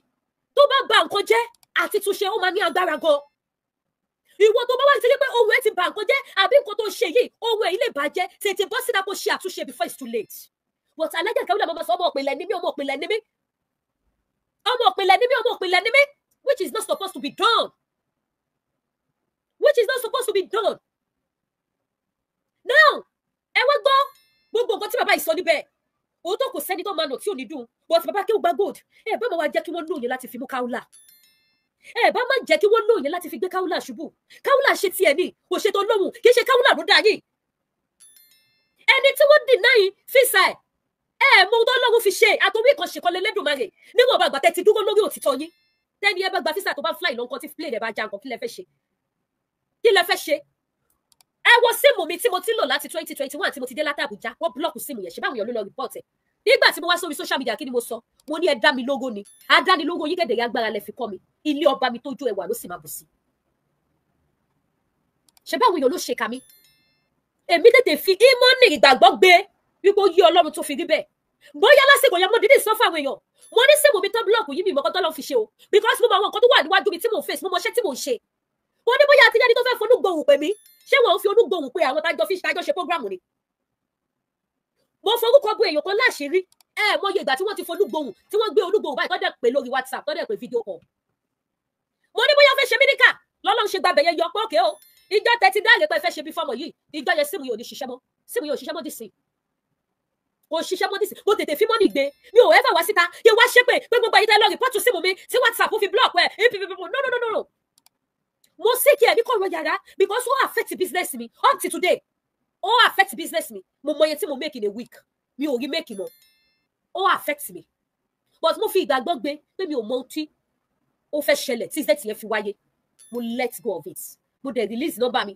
tó bá ba nǹkan jẹ́ àti túnṣe ó máa ní agbára gan. Ìwọ tó bá wá ti rí pé ohun ẹ ti ba nǹkan jẹ́ àbí nǹkan tó ṣe yìí ohun ẹ yìí lè bàjẹ́, tètè bọ́ síta kó ṣe àtúnṣe before it's too late. But Alájà Kaola máa sọ ọmọ òpìlẹ̀ ní mí, ọmọ òpìlẹ̀ ní mí, ọmọ òpìlẹ̀ ní mí, ọmọ òpìlẹ̀ ní mí, which is not supposed to be done, which is not supposed to be done. Now ẹ wá gbọ́ gbogbo nǹkan tí bàbá yìí sọ níbẹ̀. Òótọ́ kò sẹ́ni tó máa nà tí ò ní dùn, but bàbá kí ó gba gold. Ẹ bá máa wá jẹ́ kí wọ́n lò yín láti fi mú Kaola, ẹ bá máa jẹ́ kí wọ́n lò yín láti fi gbé Kaola ṣubú. Kaola ṣe tiẹ̀ ní kò ṣe tó lóhùn, kì í ṣe Kaola ló dá yín. Ẹni tí wọ́n dì náà yín fìsà ẹ̀ ẹ mọ ohun tó lọ́run fi ṣe àtòwí kan ṣèkọlẹ̀ Elédùmarè. Níwọ̀n bá gbàtẹ́ ti dúró lórí òtítọ́ yín, tẹ́ni ẹ bá gba físà tó bá fly lọ́nkọ́ tí plane ẹ bá já nǹkan, kí lẹ fẹ́ ṣe? Kí lẹ fẹ́ ṣe? Ẹ wo síìmù mi tí mo ti lò láti 2021 tí mo ti dé láti Àbújá, wọ́n búlọ̀kù síìmù yẹn, ṣe báwọn èèyàn ló lọ rìpọ́ọ̀tì ẹ̀. Nígbà tí mo wá sórí social media kí ni mo sọ? Mo ní ẹ dá mi lógo ni, adánilógo yín kẹ̀dẹ̀rẹ̀ agbára lẹ fi kọ́ mi, ilé ọba mi tójú ẹwà ló sì máa bù sí. Ṣe báwọn èèyàn ló ṣe kà mí? Èmi tètè fi ímọ́nì ìgbàgbọ́ gbé wípé ó yí Ọlọ́run tó fi rí bẹ́ẹ̀. Bóyá lásìkò yẹn mo dídì sọ fún àwọn èèyàn, mo ní síìmù mi tán búlọ̀kù yìí mi ìmọ̀kan tọ́lọ́ fi ṣe o, because mo mọ àwọn nǹkan tó wà níwájú mi tí mò ń face, mo mọ iṣẹ́ tí mò ń ṣe. Mo ní bóyá àtijọ́ ni tó fẹ́ fonúgbòhùn pè mí, ṣé wọn ò fi olúgbòhùn pé àwọn tájọ fi tájọ ṣe program ni? Mo forúkọ bo èèyàn kan láṣìírí, ẹ mọ iye ìgbà tí wọ́n ti folúgbòhùn, tí wọ́n gbé olúgbòhùn báyìí tọ́dẹ̀ pé lórí WhatsApp, tọ́dẹ̀ pé fídíò call. Mo ní bóyá fẹ́ ṣe mí níkà lọ́lọ́run ṣe gbàbẹ̀ yẹn yọ pé òkè o, ìjọ tẹ ti dáàlè pé fẹ́ ṣe bí fọmọ yìí, ìjọ yẹn síìmù yóò ní ṣiṣẹ́ mọ́, síìmù yóò ṣiṣẹ́ mọ́ dì sí, kò ṣiṣẹ́ mọ́ dì sí. Mo tètè fi mọ́nì gbé, mi ò ẹ́fà wá síta kí wá ṣépè pé gbogbo àyíká lọ rìpọ́tù síìmù mi tí WhatsApp fi block ẹ̀. No no no no no, mo sì kí ẹ ní kọ̀rọ̀ yàrá because ó affect business mi up to today, ó affect business mi. Mo mọ iye tí mo make in a week, mi ò rí make mọ́, ó affect mi. But mo fi ìgbàgbọ́ gbé pé mi ò mọ ohun tí ó fẹ́ ṣẹlẹ̀ tí z yẹn fi wáyé. Mo let go of it, mo dẹ̀ release number mi,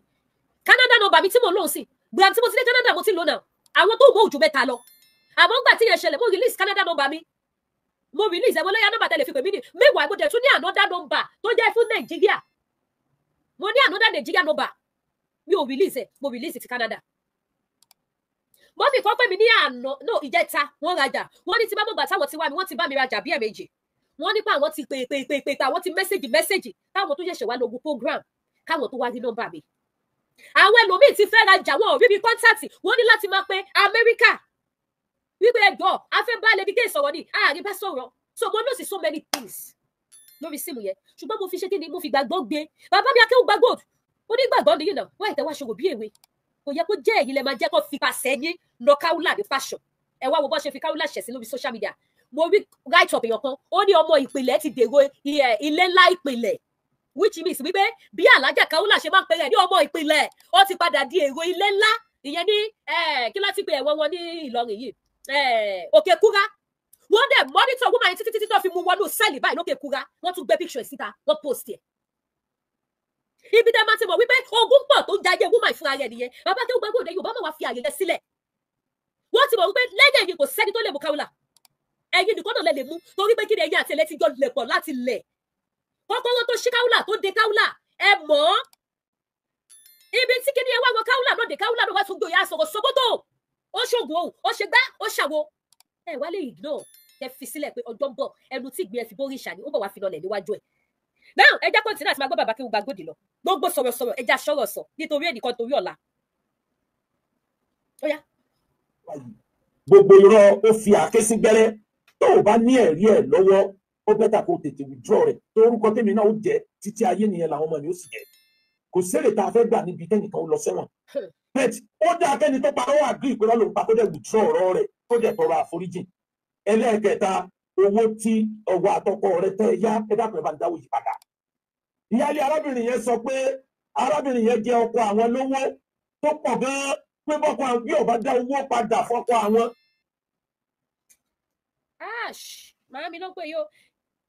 Canada number mi tí mo lò sí gbàm tí mo ti dé Canada mo ti lò náà, àwọn tó mọ òjò mẹ́ta lọ. Àmọ́ ńgbà tí yẹn ṣẹlẹ̀ mo release Canada number mi, mo release ẹ̀, mo lọ́yà number tẹ́lẹ̀ fi pè mí ní. Meanwhile mo dẹ̀ tún ní another number tó jẹ́ fún Nàìjíríà, mo ní another Nigeria number, mi ò release ẹ, mo release ti Canada. Mọ́mì kan pè mí ní àná, no ìjẹta, wọ́n rajà, wọ́n ní tí bá mọ̀gbà táwọn ti wá mi, wọ́n ti bá mi rajà bí ẹ̀ẹ̀mejì. Wọ́n nípa àwọn ti pè pè pè pè, táwọn ti mẹ́sẹ̀gì mẹ́sẹ̀gì, táwọn tó ṣẹ̀ṣẹ̀ wá lógun program, káwọn tó wá rí nọ́mbà mi. Àwọn ẹlòmíì ti fẹ́ rajà, wọn ò rí mi kọ́ńtàtì, wọ́n ní láti máa pe Amẹ́ríkà wípé ẹjọ́ a fẹ́ bá Lady K sọ̀rọ̀ ni, àárín bá sọ̀rọ̀. So mo notice so many things lórí síìmù yẹn, ṣùgbọ́n mo fi ṣe kí ni, mo fi gbàgbọ́ gbé. Bàbá mi akéwù gba gold, onígbàgbọ́ nìyí náà, wọ́n ìtẹ́wá ṣòro bí èwe. Kò yẹ kó jẹ́ ẹ̀yin lẹ máa jẹ́ kó fi pàṣẹ yín nà Kaola ní fashion. Ẹ wá wo bó ṣe fi Kaola ṣẹ̀ sí lórí social media. Mo rí write up èèyàn kan, ó ní ọmọ ìpìlẹ̀ ti dèrò ilé ńlá ìpìlẹ̀, which means wípé bí Alájà Kaola ṣe máa ń pèrè ní ọmọ ìpìlẹ̀, ó ti padà di èrò ilé ńlá. Ìyẹn ní kí láti pe ẹ̀wọ̀n wọn ní Ìlọrin yìí, Òkè Kúrá. Wọ́n dẹ̀ monitor woman yẹn títí títí tó fi mú wọnú sẹ́ẹ̀lì báyìí lókè Kúrá. Wọ́n tún gbé picture síta, wọ́n post ẹ̀. Ibi tẹ́ máa ti mọ̀ wípé ogun pọ̀ tó ń jayé woman fúnra rẹ̀ nìyẹn. Bàbá Akéwùgbà Gold, Yorùbá máa wá fi àyè rẹ̀ sílẹ̀. Wọ́n ti mọ̀ wípé lẹ́yìn ẹ̀yin kò sẹ́ni tó lè mú Kaola, ẹ̀yin nìkan náà lẹ lè mú, torí pé kí ni, ẹ̀yin àti ẹ̀lẹ́ ti jọ lẹ̀ pọ̀ láti lẹ̀. Kọ́kọ́rọ́ tó ṣí Kaola, tó de Kaola, ẹ mọ̀ ọ́. Ibi tí kíni ẹ wá wọ Kaola náà dé, Kaola náà wá tún gbòòyà sọ̀rọ̀ sọ́bọ́tò, ó ṣoògùn òun, ó ṣe gbá, ó ṣàwo. Ẹ wá lè ignore, ẹ fi sílẹ̀ pé ọjọ́ ń bọ̀, ẹnu tí ìgbín ẹ fi bórí ìṣà ni ó bọ̀ wá fi lọlẹ̀ níwájú ẹ̀. Náà ẹ jẹ́ continue àti máa gbọ́ bàbá Akéwùgbà Gold lọ. Gbogbo sọ̀rọ̀sọ̀rọ̀, ẹ jẹ́ aṣọ́rọ̀ sọ nítorí ẹnìkan, torí ọ̀la. Ó yá. Gbogbo irọ́ ó fi àáké sí gbẹ́rẹ́. Tó o bá ní ẹ̀rí ẹ̀ lọ́wọ́, ó better kó o tètè withdraw rẹ̀, tó orúkọ tèmi náà ó jẹ́ títí ayé nìyẹn, làwọn ọmọ mi ó sì jẹ́. Kò sérè tá a fẹ́ gbà níbi tẹ́nìkan ó lọ sẹ́wọ̀n. But ó dáa kẹ́ni tó parọ́ agree pé lọ́lọ́ pa, kó dẹ̀ withdraw ọ̀rọ̀ rẹ̀, kó dẹ̀ tọrọ àforíjì. Ẹlẹ́ẹ̀kẹta, owó tí ọwọ́ àtọkọ rẹ̀ tẹ́ yá, ẹ dákun, ẹ bá ń dáwó yìí padà. Ìyáálé arábìnrin yẹn sọ pé arábìnrin yẹn jẹ ọkọ àwọn lówó tó pọ̀ gan-an, pé bọ́kọ àwọn bí ó bá dá owó padà fọ́kọ àwọn. Ash, màámi ló ń pè yìí o.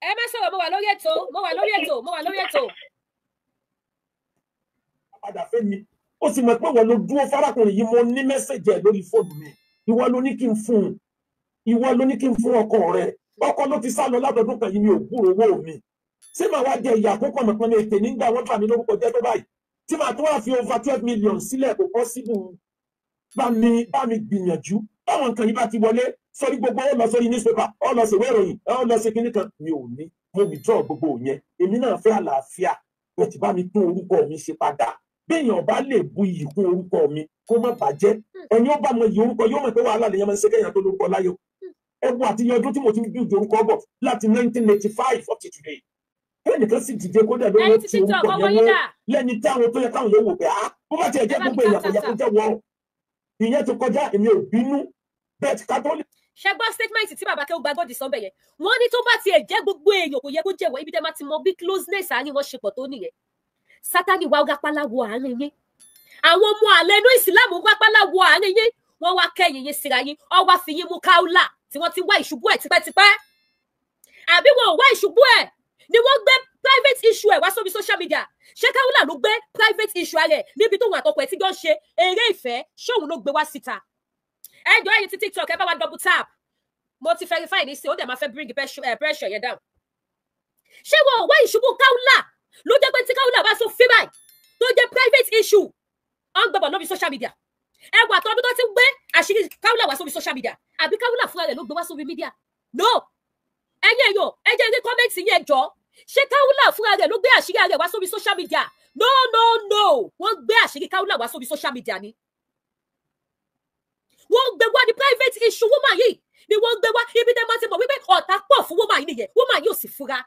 Ẹ má sọ̀rọ̀, mo wà lórí ètò, mo wà lórí ètò, mo wà lórí ètò. Padà fẹ́ mi, ó sì mọ̀ pé wọ́n ló dúró fárákùnrin yìí. Mo ní message ẹ̀ lórí fóònù mi. Ìwọ ló ní kí n fún un, ìwọ ló ní kí n fún ọkọ rẹ. Ọkọ ló ti sá lọ látọdún kan yìí, mi ò gbúrò owó mi. Ṣé màá wá jẹ ìyà àkókò mọ̀pọ́n ní ètè nígbà wọ́n bà mí lórúkọ jẹ́ tó báyìí, tí màá tó wá fi over 12 million sílẹ̀? Kò possible. Bá mi gbìyànjú. Báwọn nǹkan yìí bá ti wọlé sórí gbogbo, ó lọ sórí newspaper, ó lọ sí ìwé ìròyìn, ó lọ sí kinní kan. Mi ò ní, mo withdraw gbogbo yẹn. Èmi náà fẹ́ àlàáfíà. Bẹ́ẹ̀ ti bá mi tún orúkọ mi ṣe padà. Béèyàn bá lè bu iyì kún orúkọ mi, kó má bàjẹ́. Ẹni ó bá mọ iyì orúkọ yóò mọ̀ pé wàhálà lèèyàn máa ń ṣe kéèyàn tó lórúkọ láyé. Ẹ wo àti ọdún tí mo ti ń build orúkọ bọ̀ láti 1985 up to today. Ẹnìkan sì dìde kó dẹ̀ lórí Ẹ̀yin ti ti TikTok, orúkọ ọwọ́ yẹn yín wó dà? Lẹ́ni tí àwọn tó yẹ káwọn yóò wò pé, ah, bó bá tiẹ̀ jẹ́ Ẹ bá mi gbogbo èèyàn, kò tap, yẹ kó tap. jẹ́ wọ. Ìyẹn ti kọjá, èmi ò bínú. Bẹ́ẹ̀ kátólì Ṣe gbọ́ statement tí bàbá Akéwùgbà Gold sọ bẹ́ẹ̀ yẹn? Wọ́n ní tó bá tiẹ̀ jẹ́ gbogbo èèyàn, kò yẹ kó jẹ́wọ́. Ibi tẹ́ máa ti mọ bí closeness àárín wọn ṣe pọ̀ tó nìyẹn. Sátani wá rápálá wọ àárín yín, àwọn ọmọ àlẹ́ inú ìsìlámù rápálá wọ àárín yín, wọ́n wá kẹ́yìn yín síra yín, ọ wá fi yín mú Kaola tí wọ́n ti wá ìṣubú ẹ̀ tipẹ́tipẹ́. Àbí wọn ò wá ìṣubú ẹ̀ ni? Wọ́n gbé private issue ẹ̀ wá sórí social media. Ṣé Kaola ló gbé private issue rẹ̀ níbi tóun àtọkọ ẹ̀ tí jọ ń ṣe eré ìfẹ́? Ṣé òun ló gbé wá síta? Ẹ jọ̀ọ́, ẹ̀yin ti TikTok, ẹ bá wa double tap. Mo ti verify ní sí, ó dẹ̀ máa fẹ́ bring pressure, pressure yẹn down. Ṣé wọn ò wá ìṣubú Kaola ló jẹ́ pé tí Kaola bá so fí báyìí tó jẹ́ private issue, ó ń gbọ́bọ̀ lórí social media? Ẹ wà tọdún tó ti ń gbé àṣírí Kaola wá sórí social media, àbí Kaola fúnra rẹ̀ ló gbé wá sórí media? No. Ẹ̀yin èèyàn, ẹ jẹ́ rí comment yẹn jọ. Ṣé Kaola fúnra rẹ̀ ló gbé àṣírí rẹ̀ wá sórí social media? No, no, no. Wọ́n gbé àṣírí Kaola wá sórí social media ni. Wọ́n gbé wá ní private issue woman yìí ni wọ́n gbé wá. Ibi tẹ́ máa ti mọ̀ wípé ọ̀tá pọ̀ fún woman yìí nìyẹn. Woman yìí ò sì fura.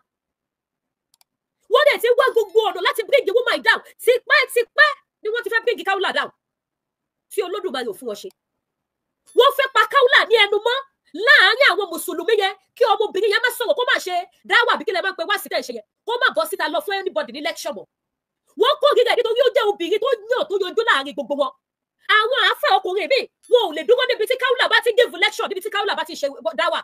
Wọ́n dẹ̀ ti wá gbogbo ọ̀nà láti bring the woman down. Tipẹ́ tipẹ́ ni wọ́n ti fẹ́ bring Kaola down, tí Olódùmarè ò fún wọn ṣe. Wọ́n fẹ́ pa Kaola ní ẹnu mọ́ láàárín àwọn mùsùlùmí yẹn, kí ọmọbìnrin yẹn má sọ̀rọ̀, kó má ṣe dáwà, bí kí lè máa pe wá síta ìṣe yẹn, kó má bọ́ síta lọ fún anybody ní lecture mọ́. Wọ́n kórìíra ẹ̀ nítorí ó jẹ́ obìnrin tó yàn, tó yanjú láàárín gbogbo wọn. Àwọn àáfà ọkùnrin mi, wọn ò lè dúró níbi tí Kaola bá ti give lecture, níbi tí Kaola bá ti ṣe dáwà.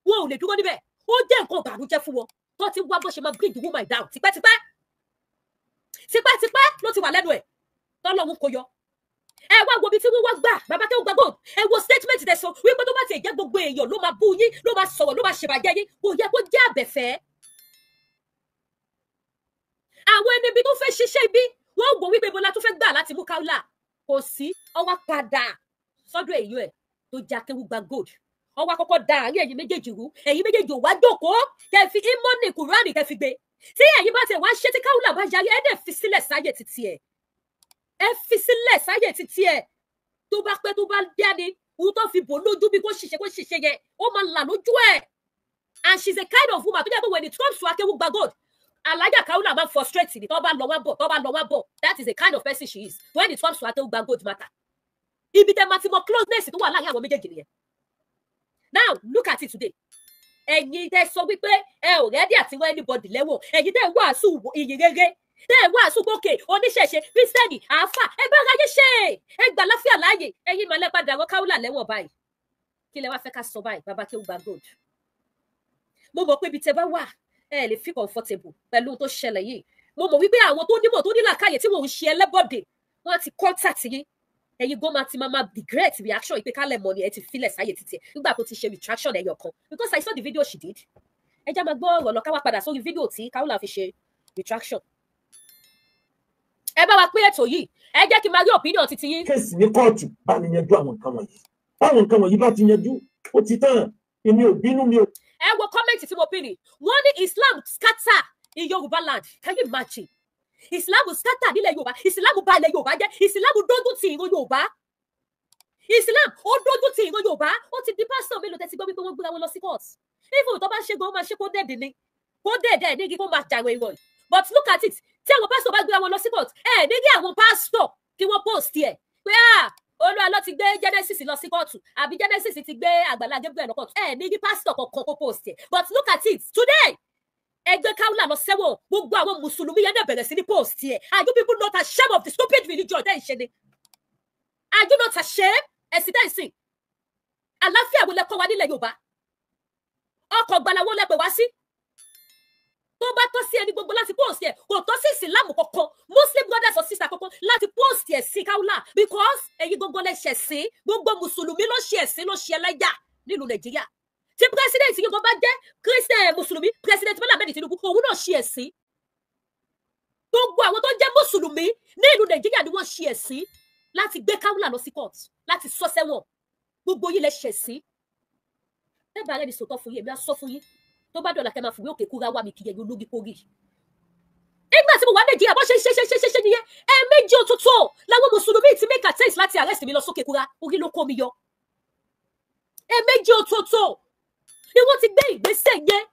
Wọn ò lè dúró níbẹ̀. Ó jẹ́ nǹkan ìbànújẹ́ fún wọn tó ti wá bó ṣe máa bring the woman down tipẹ́tipẹ́. Tipẹ́tipẹ́ ló ti wà lẹ́nu ẹ̀ tọ́lọ́hún kò yọ. Ẹ wá wo ibi tí wọ́n wá gbà. Bàbá Akéwùgbà Gold, ẹ wo statement tẹ́ sọ wípé tó bá ti jẹ́ gbogbo èèyàn ló máa bú yín, ló máa sọ̀rọ̀, ló máa ṣèbàjẹ́ yín, kò yẹ kó jẹ́ àbẹ̀fẹ́. Àwọn ẹni ibi tó fẹ́ ṣiṣẹ́ ibi, wọ́n wò wípé ibo la tún fẹ́ gbà láti mú Kaola? Kò sí. Ọwọ́ padà sọ́dọ̀ èyí ẹ̀ tó jẹ́ Akéwùgbà Gold. Ọwọ́ àkọ́kọ́ da àárín ẹ̀yin méjèèjì rú. Ẹ̀yin méjèèjì ò wá jókòó kẹ́ fi ìmọ̀nì kùránì kẹ́ fi gbé. Tí ẹ̀yin bá tiẹ̀ wá ṣe, tí Kaola bá yarí, ẹ̀ dẹ̀ fi sílẹ̀ sáyè títí ẹ̀. Ẹ fi sílẹ̀ sáyè títí ẹ̀. Tó bá pẹ́, tó bá dá ni, ohun tó fi bò lójú bí kò ṣiṣẹ́, kò ṣiṣẹ́ yẹn, ó máa là lójú ẹ̀. And she's a kind of woman tó jẹ́ pé when it comes to Akéwùgbà Gold, Alájà Kaola máa ń frustrate ni. Tó bá lọ wá bọ̀, tó bá lọ wá bọ̀. That is the kind of person she is when it comes to Akéwùgbà Gold matter. Ibi tẹ́ máa ti mọ closeness tó wà láàrin àwọn méjèèjì nìyẹn. Now look at it today. Ẹ̀yin tẹ́ sọ wípé ẹ ò ready àti wọ́n anybody lẹ́wọ̀n, ẹ̀yin tẹ́ wàásù ìyìn rere, tẹ́ wàásù gòkè oníṣẹ̀ṣe, kírísítẹ́nì, àáfà, ẹgbẹ́ aráyé ṣe ẹ gbà láfíà láàyè, ẹ̀yin màlẹ́ padà rọ Kaola lẹ́wọ̀n báyìí. Kí lẹ wá fẹ́ ká sọ báyìí, bàbá Akéwùgbà Gold? Mo mọ̀ pé ibi tẹ́ bá wà, ẹ lè feel comfortable pẹ̀lú ohun tó ṣẹlẹ̀ yìí. Mo mọ̀ wípé àwọn tó nímọ̀, tó ní làákàyè, tí wọ́n ń ṣe ẹlẹ́bọ̀dẹ̀, wọ́n ti contact yín. Ẹ̀yin gan máa ti máa regret reaction ìpè kálẹ̀ mọ́ ni ẹ ti filẹ̀ sáyè títí ẹ̀ nígbà tó ti ṣe retraction ẹ̀yọ̀ kan, because I saw the video she did. Ẹ já máa gbọ́ ọ̀rọ̀ lọ, ká wá padà sórí fídíò tí Kaola fi ṣe retraction. Ẹ bá wa pín ètò yìí, ẹ jẹ́ kí n máa rí opinion titi yín. Case ní kóòtù bá ní yanjú àwọn nǹkan wọ̀nyí. Báwọn nǹkan wọ̀nyí bá ti yanjú, ó ti tán. Èmi ò bínú, mi ò. Ẹ wo comment tí mo pín ní. Wọ́n ní Islam scatter in Yorùbá land. Can you imagine? Islam scatter nílẹ̀ Yorùbá. Islam bà ilẹ̀ Yorùbá jẹ́. Islam dójú ti ìran Yorùbá. Islam ó dójú ti ìran Yorùbá. Ó ti di pásítọ̀ mélòó tẹ́tí gbọ́ wípé wọ́n gbéra wọn lọ sí court? Even tó bá ṣe gan, ó máa ṣe kó dẹ̀dẹ̀ ni, kó dẹ̀dẹ̀ ní igi, kó máa jàwé ìrọ̀lì. But look at it, tí àwọn pásítọ̀ bá gbéra wọn lọ sí court, ẹ ní rí àwọn pásítọ̀ kí wọ́n post ẹ̀ pé, ah, Olúwa ló ti gbé Genesis lọ sí kóòtù, àbí Genesis ti gbé Àgbàlá Gabriel lọ kóòtù. Ẹ ní rí pásítọ̀ kankan kó post ẹ̀. But look at it today, ẹgbẹ́ Kaola lọ sẹ́wọ̀n, gbogbo àwọn mùsùlùmí yẹn náà bẹ̀rẹ̀ sí ní post ẹ̀. Are you people not ashamed of the stupid religion tẹ́ ń ṣe ni? Are you not ashamed? Ẹ̀sìn tẹ́ ń sìn, àláfíà wo lẹ kọ́ wa nílẹ̀ Yorùbá? Ọkọ̀ gbala wo lẹ pè wá sí? Tó bá tọ́ sí ẹni gbogbo láti post ẹ̀, kò tọ́ sí ìsìlámù kankan, Muslim brothers or sisters kankan láti post ẹ̀ sí Kaola, because ẹ̀yin gbogbo lẹ ṣẹ̀ sí. Gbogbo mùsùlùmí ló ṣe ẹ̀sìn, ló ṣe ẹlẹ́yà nílùú Nàìjíríà. Tí president yìí kan bá jẹ́ Christian, mùsùlùmí, President Bola Ahmed Tinubu, òun náà ṣe ẹ̀sìn. Gbogbo àwọn tó jẹ́ mùsùlùmí ní ìlú Nàìjíríà ni wọ́n ṣe ẹ̀sìn láti gbé Kaola lọ sí court, láti sọ sẹ́wọ̀n. Gbogbo yìí lẹ ṣẹ̀sìn. Bẹ́ẹ̀ bá rẹ̀ ní sòtọ́ fún yín, èmi á sọ fún yín. Tó bá dọ̀là, kẹ́ máa fìwé òkè kúra wá mi kiri, ẹ̀yin olórí kórì. Nígbà tí mo wà Nàìjíríà, bó ṣe ṣe ṣe ṣe ṣe ṣe nìyẹn. Ẹ̀ẹ̀mejì òtútù làwọn mùsùlùmí ti make attempt láti arrest mi lọ sókè kúra. Orí ló kó mi yọ. Ẹ̀ẹ̀mejì òtútù ni wọ́n ti gbé ìgbésẹ̀ yẹn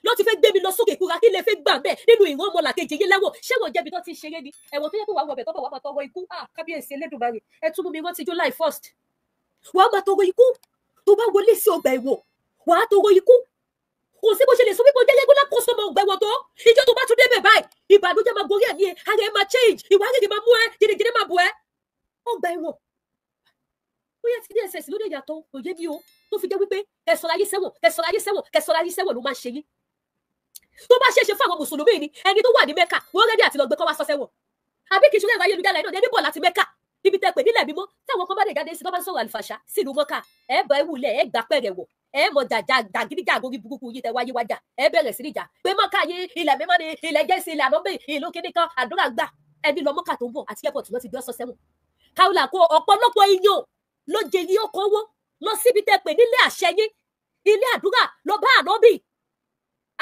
ló ti fẹ́ gbé mi lọ sókè kúra. Kí lè fẹ́ gbà bẹ́ẹ̀ nínú ìwọ̀n ọmọlàkejì yín lẹ́wọ̀n? Ṣé wọ́n jẹ́bi tó ti ń ṣeré ni? Ẹ̀wọ̀n tó yẹ kó wàá wọbẹ̀, tọ́bọ̀ wàá máa tọrọ ikú. Ah, kábíyèsí Elédùmarè, ẹ tún mú mi rántí July 1st. Wàá máa tọrọ ikú. Tó bá wọlé sí ọgbà ẹ̀wọ̀n, wàá tọrọ ikú. Kò sí bó ṣe lè sọ wípé o jẹ́ regular customer ọgbà ẹ̀wọ̀n tó, ìjọ tó bá tún débẹ̀ báyìí, ìbànújẹ́ máa gorí ẹ̀mí ẹ, ara ẹ máa change, ìwà rere máa mú ẹ, jìnnìjìnnì máa bù ẹ. Ọgbà ẹ̀wọ̀n, bóyá ti DSS ló dé yàtọ̀, kò yé mi o, tó fi jẹ́ wípé kẹsọ̀rọ̀ ayé sẹ́wọ̀n, kẹsọ̀rọ̀ ayé sẹ́wọ̀n, kẹsọ̀rọ̀ ayé sẹ́wọ̀n ló máa ń ṣe yín. Tó bá ṣeéṣe fún àwọn mùsùlùmí ni, ẹni tó wà ní Mẹ́kà, wọ́n ready àti lọ gbé kọ́ wá sọ sẹ́wọ̀n. Àbí kì í ṣe ẹ̀rọ ayélujára náà ẹni bọ̀ láti Mẹ́kà, ibi tẹ́ pè nílẹ̀ mímọ́, táwọn kan bá lè jáde sí tó bá ń sọ̀rọ̀ àlùfàṣà sílùú Mọ́kà, ẹ bá ewu lẹ̀, ẹ gbà pẹ̀rẹ̀ wọ̀, ẹ mọ jàjà jàgídíjàgò orí burúkú yìí tẹ wáyé wájà, ẹ bẹ̀rẹ̀ sí níjà pé Mọ́kà yìí, ilẹ̀ mímọ́ ni, ilẹ̀ jẹ́sí, ilẹ̀ ànábì, ìlú kíní kan, àdúrà gbà. Ẹni lọ Mọ́kà tó ń bọ̀ àti airport lọ ti gbé ọsọ sẹ́wọ̀n. Káwùlà kó ọ̀pọ̀lọpọ̀ iyàn ló jẹ yí ọkọ̀ wọn lọ síbi tẹ́ pè nílé àṣẹ yín, ilé àdúrà, lọ bá ànábì.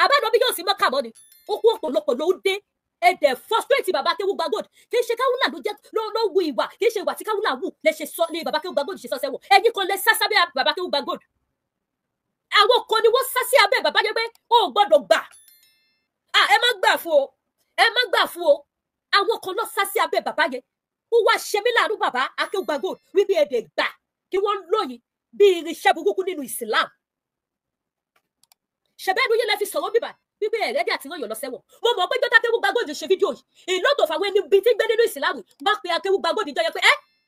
Àbá ànábì yóò sí Mọ́kà mọ́ ni? Ó kú ọ̀pọ̀lọpọ̀ ló ń dé. Ẹdẹ frustrate bàbá Akéwùgbà Gold. Kì í ṣe Káwùlà ló jẹ ló wu ìwà, kì í ṣe ìwà tí Káwùlà wù lè ṣe sọ ní bàbá Akéwùgbà Gold ṣe sọ sẹ́wọ̀n. Ẹ̀yin kan lè sá sábẹ́ bàbá Akéwùgbà Gold. Àwọn kan ni wọ́n sá sí abẹ́ bàbá yẹn pé ó gbọ́dọ̀ gbà, ẹ má gbà fún o, ẹ má gbà fún o. Àwọn kan lọ sá sí abẹ́ bàbá yẹn. Ó wá ṣe mí láàánú bàbá Akéwùgbà Gold wípé ẹdẹ gbà kí wọ́n lóyìn bí irinṣẹ́ burúkú nínú Islam. Ṣẹbẹ́nu yẹn lẹ fi sọ̀rọ̀ bíbà wípé ẹ̀ ready àti rán yàn lọ sẹ́wọ̀n. Mo mọ̀ pé jọ́tà Akéwùgbà Gold ṣe fídíò yìí, ìlọ́tọ̀ fáwọn ẹni bíi tí ń gbé nínú ìsìlámù bá pe Akéwùgbà Gold jọ yẹ pé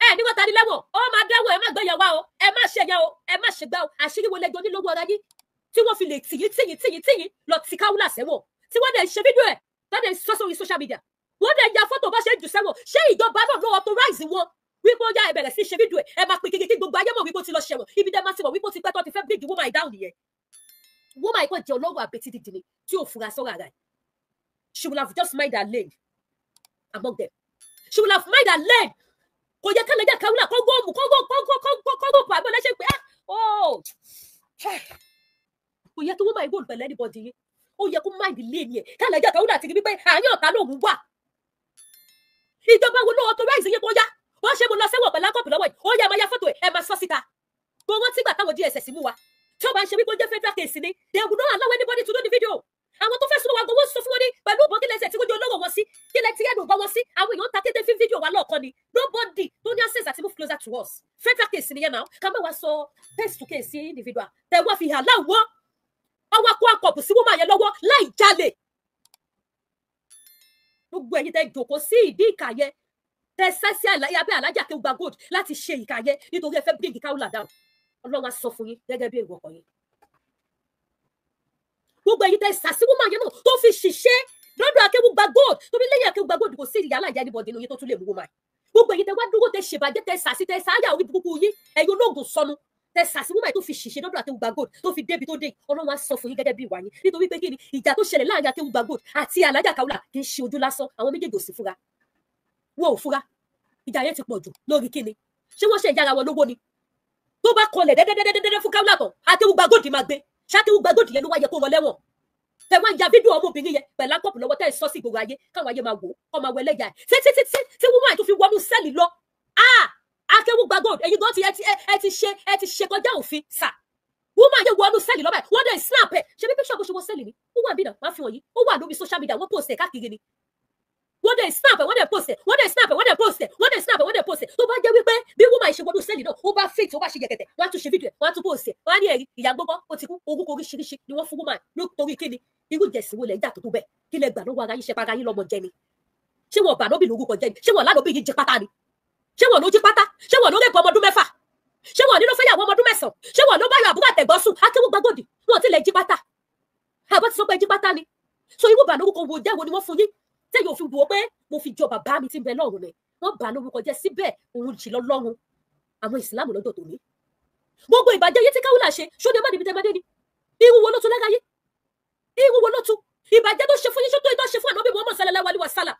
ẹ ní wọ́n ta ni lẹ́wọ̀n, ó máa dẹ́wọ̀n. Ẹ má gbé yẹn wá o, ẹ má ṣe yẹn o, ẹ má ṣe gbá o. Àṣírí wo lẹjọ nílówó ara yín tí wọ́n fi lè tìyín tìyín tìyín tìyín lọ ti Káwùlà sẹ́wọ̀n, tí wọ́n dẹ̀ ṣe fídíò ẹ̀, tó dẹ̀ sọ sórí social media, wọ́n dẹ̀ ya fọ́tò bá ṣe jù sẹ́wọ̀n? Ṣé ìjọba náà ló authorize wọn wípé ó yá, ẹ bẹ̀rẹ̀ sí ṣe fídíò ẹ̀, ẹ máa pè kékeré kí gbogbo ayé mọ̀ wípé ó ti lọ ṣẹ̀wọ̀n? Ibi dẹ́ máa ti mọ̀ wípé ó ti pẹ́ tó ti fẹ́ bring woman down nìyẹn. Woman yìí kàn jẹ́ ọlọ́run àbètí dídì ni tí ò fura sọ́rọ̀ ara ẹ̀. She will have just mind her lane among them. She will have mind her lane. Kò yẹ kálẹ̀ jẹ́ Káwùlà kọ́gọ́ òmù kọ́gọ́ kọ́gọ́ kọ́gọ́ kọ́gọ́ pàbẹ́ ọlẹ́ṣẹ́ pé, ah, oh, kò yẹ kí woman yìí go pẹ̀lú anybody yìí. Ó yẹ kó mind lane yẹn. Kálẹ̀ jẹ́ Káwùlà àti wípé àárín ọ̀tá lòun wà. Ìjọba wo ló authorize yín kó yá, wọ́n ṣe mo lọ sẹ́wọ̀n pẹ̀lú akọ́pù lọ́wọ́ yìí, ó yẹ, máa ya fọ́tò ẹ̀, ẹ máa sọ síta? Kò wọ́n tí gbà táwọn DSS mú wa, tí ó bá ń ṣe wípé ó jẹ́ federal case ni, they will not allow anybody to know the video. Àwọn tó fẹ́ súnmọ́ wa gbowó sọ fún wọn ní pẹ̀lú ìbọn. Kílẹ̀ tí wọ́n jẹ́ olówó wọn sí, kílẹ̀ tí ẹnu bá wọn sí. Àwọn èèyàn ta kété fí fídíò wa lọ́ọ̀kan ni. Nobody tó ní access àti move closer to us. Federal case nìyẹn náà. Ká má wá sọ case to case individual tẹ wá fi hàn láwọn ọwọ́ kó àkọ́pù sí woman yẹn lọ́wọ́ láì jalè. Gbogbo ẹ̀yin tẹ jòkó sí ìdí ìkà yẹn, tẹ sá sí abẹ́ alájà Akéwùgbà Gold láti ṣe ìkà yẹn nítorí ẹ fẹ́ bring Káwùlà down, Ọlọ́run á sọ fún yín gẹ́gẹ́ bí èrò ọkàn yín. Gbogbo ẹ̀yin tẹ sá sí woman yẹn náà tó fi ṣiṣẹ́ lọ́dọ̀ Akéwùgbà Gold. Kò sí ìyá alájà anybody nínú yín tó tún lè mú woman. Gbogbo ẹ̀yin tẹ wá dúró, tẹ ṣèbàjẹ́, tẹ sàsí, tẹ sáyà orí burúkú yín, ẹ̀yin ológun sọnù, tẹ sàsí woman tó fi ṣìṣe lọ́dọ̀ Akéwùgbà Gold tó fi débi tó dé, Ọlọ́run á sọ fún yín gẹ́gẹ́ bí ìwà yín. Nítorí pé kí ni ìjà tó ṣẹlẹ̀ láàrin Akéwùgbà Gold àti Alájà Kaola kì í ṣe ojú lásán. Àwọn méjèèjì ò sì fúra, wọn ò fúra. Ìjà yẹn ti pọ̀ jù lórí kí ni? Ṣé wọ́n ṣe ìyára wọn lówó ni? Tó bá kọlẹ̀ dẹ́dẹ́dẹ́dẹ́dẹ́ fún Kaola tán, Akéwùgbà Gold máa gbé. Ṣákéwùgbà Gold yẹn ló wá yẹ kó wọn lẹ́wọ̀n? Tẹ wá ya fídíò ọmọbìnrin yẹn pẹ̀lú akọ́pù lọ́wọ́, tẹ́ ẹ sọ sí gbogbo ayé, káwọn ayé máa wò ó, kọ́ máa wọ ẹlẹ́yà ẹ̀ títí títí tí wọ́n máa tún fi wọnú sẹ́ẹ̀lì lọ. Akéwùgbà Gold, ẹ̀yin gan ti ẹ ti ṣe kọjá òfin sà. Wọ́n máa yẹ wọnú sẹ́ẹ̀lì lọ́bàá, wọ́n dẹ̀ snap ẹ̀. Ṣe bí picture bó ṣe wọ sẹ́ẹ̀lì ni ó wà bí náà, máa fi wọ̀nyí, ó wà lórí social media, wọ́n post ẹ̀ káàkiri ni. Wọ́n dẹ̀ snap ẹ̀, wọ́n dẹ̀ post ẹ̀, wọ́n dẹ̀ snap ẹ̀, wọ́n dẹ̀ post ẹ̀, wọ́n dẹ̀ snap ẹ̀, wọ́n dẹ̀ post ẹ̀. Tó bá jẹ́ wípé bí wọ́n máa ṣe wọnú sẹ́ẹ̀lì náà, ó bá fit, ó bá ṣe yẹ̀kẹ̀tẹ̀, wọ́n á tún ṣe fídíò ẹ̀, wọ́n á tún post ẹ̀, wọ́n á ní ẹ̀rí ìyá gbọ́gbọ́ ó ti kú. Orúkọ oríṣiríṣi ni wọ́n fún woman. Nítorí kíni? Irú ìjẹ̀sìn wo lẹ̀ ń jà tó tó bẹ́ẹ̀? Kí lẹ gbà lọ́wọ́ ara yín? Ṣe para yín lọ́mọ jẹ ni? Ṣé wọn bà lóbì lórúkọ jẹ ni? Ṣé wọn lálóbì yìí jẹ pátá ni? Ṣé wọn ló jí pátá? Ṣé wọn ló rẹ̀pọ̀ ọmọ ọdún 6? Ṣé wọn nínú fẹ́yàwó ọmọ ọdún 9? Ṣé wọn ló bá yọ àbúrò àtẹ̀gbọ́n sùn? Akéwùgbà Gold, wọn ti lẹ̀ jí pátá, àbọ̀ ti sọ pé jí pátá ni. So irú bà lórúkọ wo jẹ́ wo ni wọ́n fún yín tẹ́yìn òfin wò ó pé mo fi jọ bàbá mi tí ń bẹ lọ́run ni? Wọ́n bà lórúkọ jẹ́ síbẹ̀, òun jì lọ lọ́run àwọn ìsìlámù lọ́dọ̀ tòní. Gbogbo ìbàjẹ́ yìí tí Káwùlà ṣe, ṣóde má níbi tẹ́ má dé ni? Irú wo ló tún lára yé? Irú wo ló tún ìbàjẹ́ tó ṣe fún yín? Ṣó tó ìtọ́ ṣe fún ànábì Muhammad sallallahu alaihi wasallam?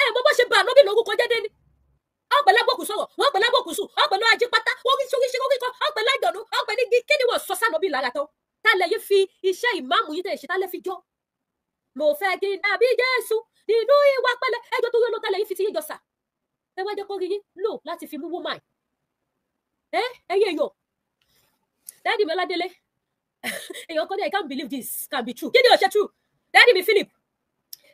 Ẹ mọ bó ṣe bà ànábì lórúkọ jẹ́ dé ni. Ọ̀pẹ̀ lábòkù sọ̀rọ̀, wọ́n pẹ̀ lábòkù sùn, ọ̀pẹ̀ ló ají pátá, oríṣiríṣi orí kan, ọ̀pẹ̀ láìdọ̀nù, ọ̀pẹ̀ ní kí ni wọ́n sọ sànàbì lára tán? Tálẹ̀ yìí fi iṣẹ́ ìmáàmù yìí tẹ̀ ṣe, tálẹ̀ fi jọ́ mo fẹ́ kí n dàbí Jésù nínú ìwà pẹ̀lẹ́. Ẹjọ́ tó yọ tálẹ̀ yìí fi ti yín jọ sà. Ẹ wá jẹ́ kó rí yín lò láti fi mú woman ẹ. Ẹyẹ èèyàn, daddy mi Ọládélé, èèyàn kan ní, "I can't believe this can be true." Kí ni ó ṣe true? Daddy mi Philip,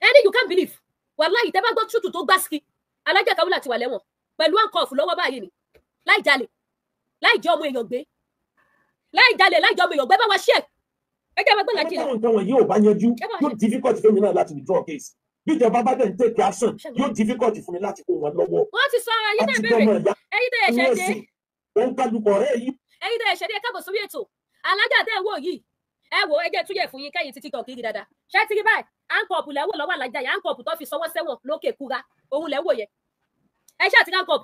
ẹni you can't believe. Wàláhì, tẹ́ bá gbọ́ tútù tó gbásíkì, Alájà Kaola ti wà lẹ́wọ̀n pẹ̀lú handcuff lọ́wọ́ báyìí ni, láì jalè, láì jẹ́ ọmọ èèyàn gbé, láì jalè, láì jẹ́ ọmọ èèyàn gbé. Bá wa ṣe ẹ jẹ́ àgbàgbọ́ làjì. Táwọn nǹkan wọ̀nyí ò bá yanjú, yóò difficult fún mi náà láti withdraw case. Bí ìjọba bá dẹ̀ ń take action, yóò difficult fún mi láti kó wọn lọ́wọ́. Wọ́n ti sọ ara yín náà béèrè. Ẹ̀yin tẹ́ ẹ̀ṣẹ̀ dé, òun kálukọ̀ ọ̀rẹ́ yìí. Ẹ̀yin tẹ́ ẹ̀ṣẹ̀ dé, ẹ káàbọ̀ sórí ètò. Alájà tẹ́ ẹ wò yìí, ẹ wò, ẹ jẹ́ túyẹ̀ fún yín kẹ́yìn títí tọ̀ kiri dáadáa. Ṣé ti rí báyìí? Handcuff lẹ́wọ̀ lọ́wọ́ alájà yẹn, handcuff tó fi sọwọ́ sẹ́wọ̀n lókè kúra, òun lẹ́wọ̀ yẹn. Ẹ ṣáà ti handcuff.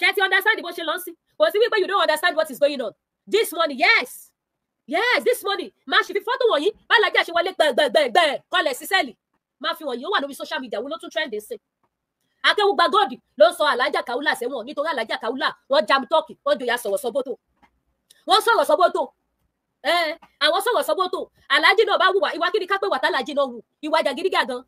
Ṣé ti understand bó ṣe lọ sí? Kò sí wípé you don't understand what is going on this morning. Yes, this morning, máa ṣe fi fọ́tò wọ̀nyí bálájà ṣe wọlé gbẹ̀gbẹ̀gbẹ̀ kọlẹ̀ sí sẹ́ẹ̀lì. Máa fi wọ̀nyí, ó wà lórí social media. Wo ló tún trend sí? Akéwùgbà Gold ló ń sọ Alájà Kaola sẹ́wọ̀n nítorí Alájà Kaola, wọ́n jam tọ́ọ̀kì, wọ́n jòyà sọ̀rọ̀ sọ́bótò, wọ́n sọ̀rọ̀ sọ́bótò. Àwọn sọ̀rọ̀ sọ́bótò. Alájì náà bá wùwà ìwà, kí ni ká pé wà tálájì náà wù? Ìwà jàgídígàgan,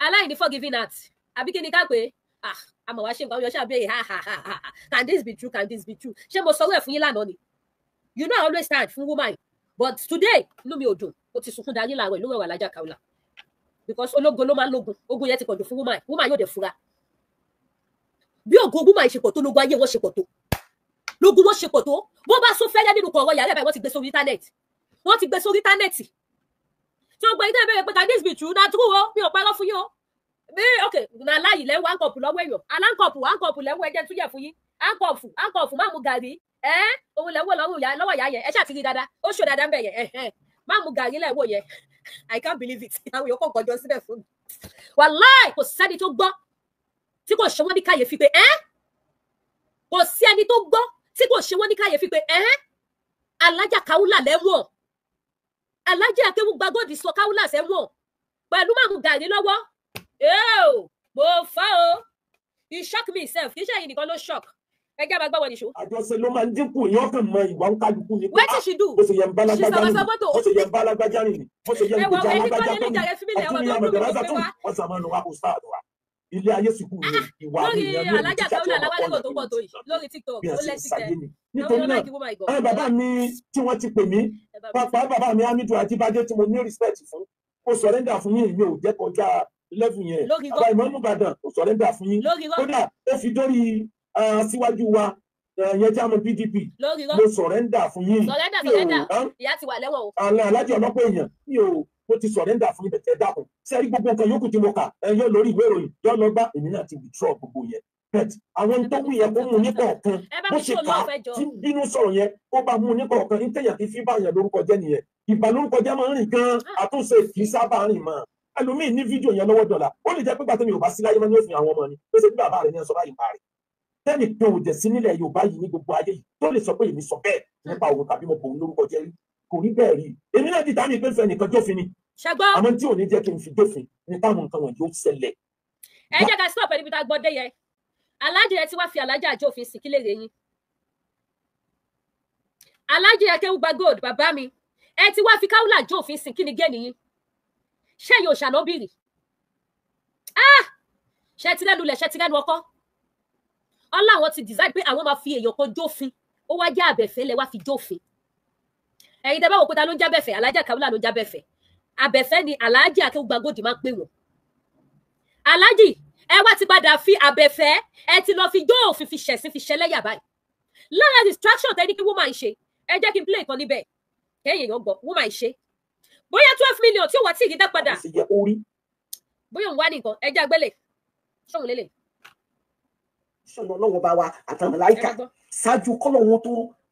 aláìní forgiving heart, àbí kí ni ká pé? Ah, àmọ̀ wá ṣe nǹkan yọ ṣàbẹ̀. Ha ha ha ha, can this be true? Can this be true? Ṣé mo sọ̀rọ̀ ẹ̀ fún yín lánàá ni? You know I always stand fún woman, but today inú mi ò dùn. Ó ti sunkún darí láàárọ̀ ìlú ọ̀rọ̀ Alájà Kaola, because ológo ló máa ń lógun. Ogun yẹn ti pọ̀jù fún woman. Woman yóò dẹ̀ fura bí ògo woman ṣe pọ̀ tó, lógun ayé wọn ṣe pọ̀ tó, lógun wọn ṣe pọ̀ tó. Bó bá sún fẹ́rẹ́ nínú kọ̀ọ̀rọ̀ yàrá ẹ̀ báyìí, wọ́n ti gbé sórí íńtánẹ́ẹ̀tì, wọ́n ti gbé sórí íńtánẹ́ẹ̀tì. Tí ó gbọ́ ilé ìbéèrè pé can this be true? Na true o, mi ò parọ́ fún yín o. Bí ok na láyìí lẹ́wọ̀ handcuff lọ́wọ́ èèyàn, aláǹkọ̀pù, handcuff lẹ́wọ̀. Ẹjẹ́ túyẹ̀ fún yín, handcuff, handcuff má mu gàrí ẹ́, òun lẹ́wọ̀ lọ́wọ́ ìyá yẹn. Ẹ ṣáà ti rí dáadáa, ó ṣò dáadáa ń bẹ̀ yẹn. Ẹ̀hẹ́n, má mu gàrí lẹ́wọ̀ yẹn. I can't believe it. Àwọn èèyàn kọ̀ọ̀kan jọ síbẹ̀ fún mi. Wàláì, kò sẹ́ni tó gbọ́ tí kò ṣe wọ́n ní kàyéfì pé ẹ́. Kò sí ẹni tó gbọ́ tí kò ṣe wọ́n ní kàyéfì pé ẹ́, Alájà Kaola lẹ́wọ̀n. Alájà Akéwùgbà Gold sọ Kaola sẹ́wọ̀n pẹ̀lú máàmù gàrí lọ́wọ́. Mo fọ́ o, you shock me sef. Kì í ṣe ẹ̀yin nìkan ló shock. Ẹ jẹ́ àbá gbọ́ wọn nìṣó. Àjọṣe ló máa ń dínkù. Èèyàn kàn mọ ìwà ń kálukú ni. Wetin she do? Bó ṣe yẹ ń bá lágbájá rìn, bó ṣe yẹ ń bá lágbájá rìn, bó ṣe yẹ ń gbèjà lágbájá tó ní àtúnyẹ àmọ̀dàrázà tó wọ́n sàmọ́nù wa kò sáà wà ilé ayé sùkúù ní ìwà lórí èèyàn ní Alájà tíṣà tí Kaola ọmọ làwọn kọ́ tó pọ̀ tó yìí lórí TikTok bí ó a ṣe ń lẹ́sí ṣayé kẹ́ ni. Nítorí náà, àwọn bàbá mi tí wọ́n ti pè mí, pàápàá bàbá mi Hamidu Ajíbádé tí mo ní respect fún, ó surrender fún yín. Mi ò jẹ́ kọjá level yẹn. Lórí Bàbá Ìmáàmù Ìbàdàn, ó surrender fún yín. Lórí rọ́. Kódà ó fi dórí síwájú wa yẹn tí a mọ PDP, Lórí rọ́. mo surrender fún yín. Surrender. Mi ò, Surrender. Ìyá ti wà lẹ́wọ̀n o. Àwọn alájọ ọlọ́pàá èèyàn mi ò, mo ti surrender fún yín. Bẹ̀tẹ̀ dákun, sẹ́rí gbogbo nǹkan yòókù tí mo kà ẹ yọ lórí ìwé ìròyìn yọ lọ gbá, èmi náà ti withdraw gbogbo yẹn. But àwọn tó wù yẹn kó mú ní kọ̀ọ̀kan, Ẹ bá bó mi ṣe show kà á love, ẹ jọ̀ọ́. tí ń bínú sọ̀rọ̀ yẹn, ó bá mú ní kọ̀ọ̀kan ní tẹ̀yàn kí fi bá yẹn lórúkọ jẹ́ nìyẹn. Ìbà lórúkọ jẹ́ máa ń rìn gan, àtúnṣe kì í sábà rìn mọ́. Ẹlòmíì ní fídíò yẹn lọ́wọ́ dọ̀là, ó lè jẹ́ pé gbàtẹ́ mi ò bá sí láyé mọ́ ní òfin àwọn ọmọ ni pé ṣe bí bàbá rẹ̀ ní sọ báyìí parí. Tẹ́nì kan ò jẹ̀ sí nílẹ̀ Yorùbá yìí ní gbogbo ayé yìí tó lè sọ pé èmi sọ bẹ́ẹ̀ nípa òun tàbí mo bòun lórúkọ jẹ́ rí. Kò rí bẹ́ẹ̀ rí. Èmi náà ti dání pé fẹ́ nìkan jófin ni. Ṣẹgbọ́n. Àmọ́ tí ò ní jẹ́ kí n fi jófin ní táwọn nǹkan wọ̀nyí ó ṣẹlẹ̀. Ẹ jẹ́ ká stop níbi tá a gbọ́ dé yẹn. Aláàjì ẹ ti wá fi alájà àjòfin sí kílè rè yín. Aláàjì ẹ kéwú gba gold bàbá mi. Ẹ ti wá fi káwùlà àjòfin sí kí ni gé nìyí. Ṣé yóò ṣànábìrì? Ah! Ṣé ti rẹ́nu lẹ̀, ṣé ti rẹ́nu ọkọ́? Ọlá àwọn ti decide pé àwọn máa fi èèyàn kan jófin. Ó wá jẹ́ àbẹ̀fẹ́ lẹ wá fi jófin. Ẹ̀yin tẹ́ bá wò pé ta ló ń jábẹ̀fẹ́, alájà káwùlà ló ń jábẹ̀fẹ́. Àbẹ̀fẹ́ ni aláàjì akéwùgbà gold máa ń pè wọ́n. Aláàjì ẹ wá ti padà fi àbẹ̀fẹ́, ẹ ti lọ fi jó òfin fi ṣẹ̀sín fi ṣẹlẹ́yà báyìí. Lára distraction tẹ́ ní kí woman ṣe, ẹ jẹ́ kí n play kan níbẹ̀ kẹ́yìn èèyàn gbọ́ woman ṣe. Bóyá 12 million tí ó wà tí ìdí dá padà, bóyá òun wá nìkan, ẹ jẹ́ agbélé ṣóun lélẹ̀. Ṣọlọ Ọlọ́run bá wa àtàwọn láìka ṣáájú kọ́lọ̀ wọn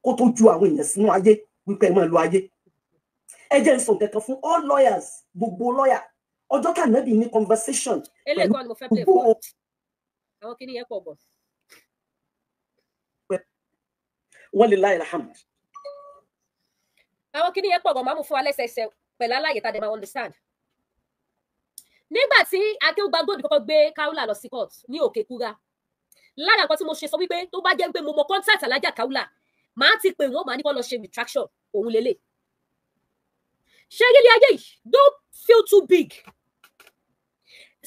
kó tó ju àwọn èèyàn sínú ayé wípé ẹ máa lo ayé. Ẹ jẹ́ n sọ nǹkan fún all lawyers, gbogbo lawyer. Ọjọ́ tá nàbì ní conversation. Eléyìí kan ni mo fẹ́ play fún àwọn kìíní yẹn pọ̀ bọ̀. Walillahi alhamd. Àwọn kìíní yẹn pọ̀ bọ̀, máa mú fún wa lẹ́sẹẹsẹ pẹ̀lú aláyè tá a dẹ̀ máa understand. Nígbà tí Akéwùgbà Gold kọ́kọ́ gbé Kaula lọ sí court ní Òkè Kúra, lára nǹkan tí mo ṣe sọ wípé tó bá jẹ́ pé mo mọ contact alájà Kaula, màá ti pè wọ́n, màá ní kó lọ ṣe retraction òun lélẹ̀. Ṣé ilé ayé yìí don't feel too big.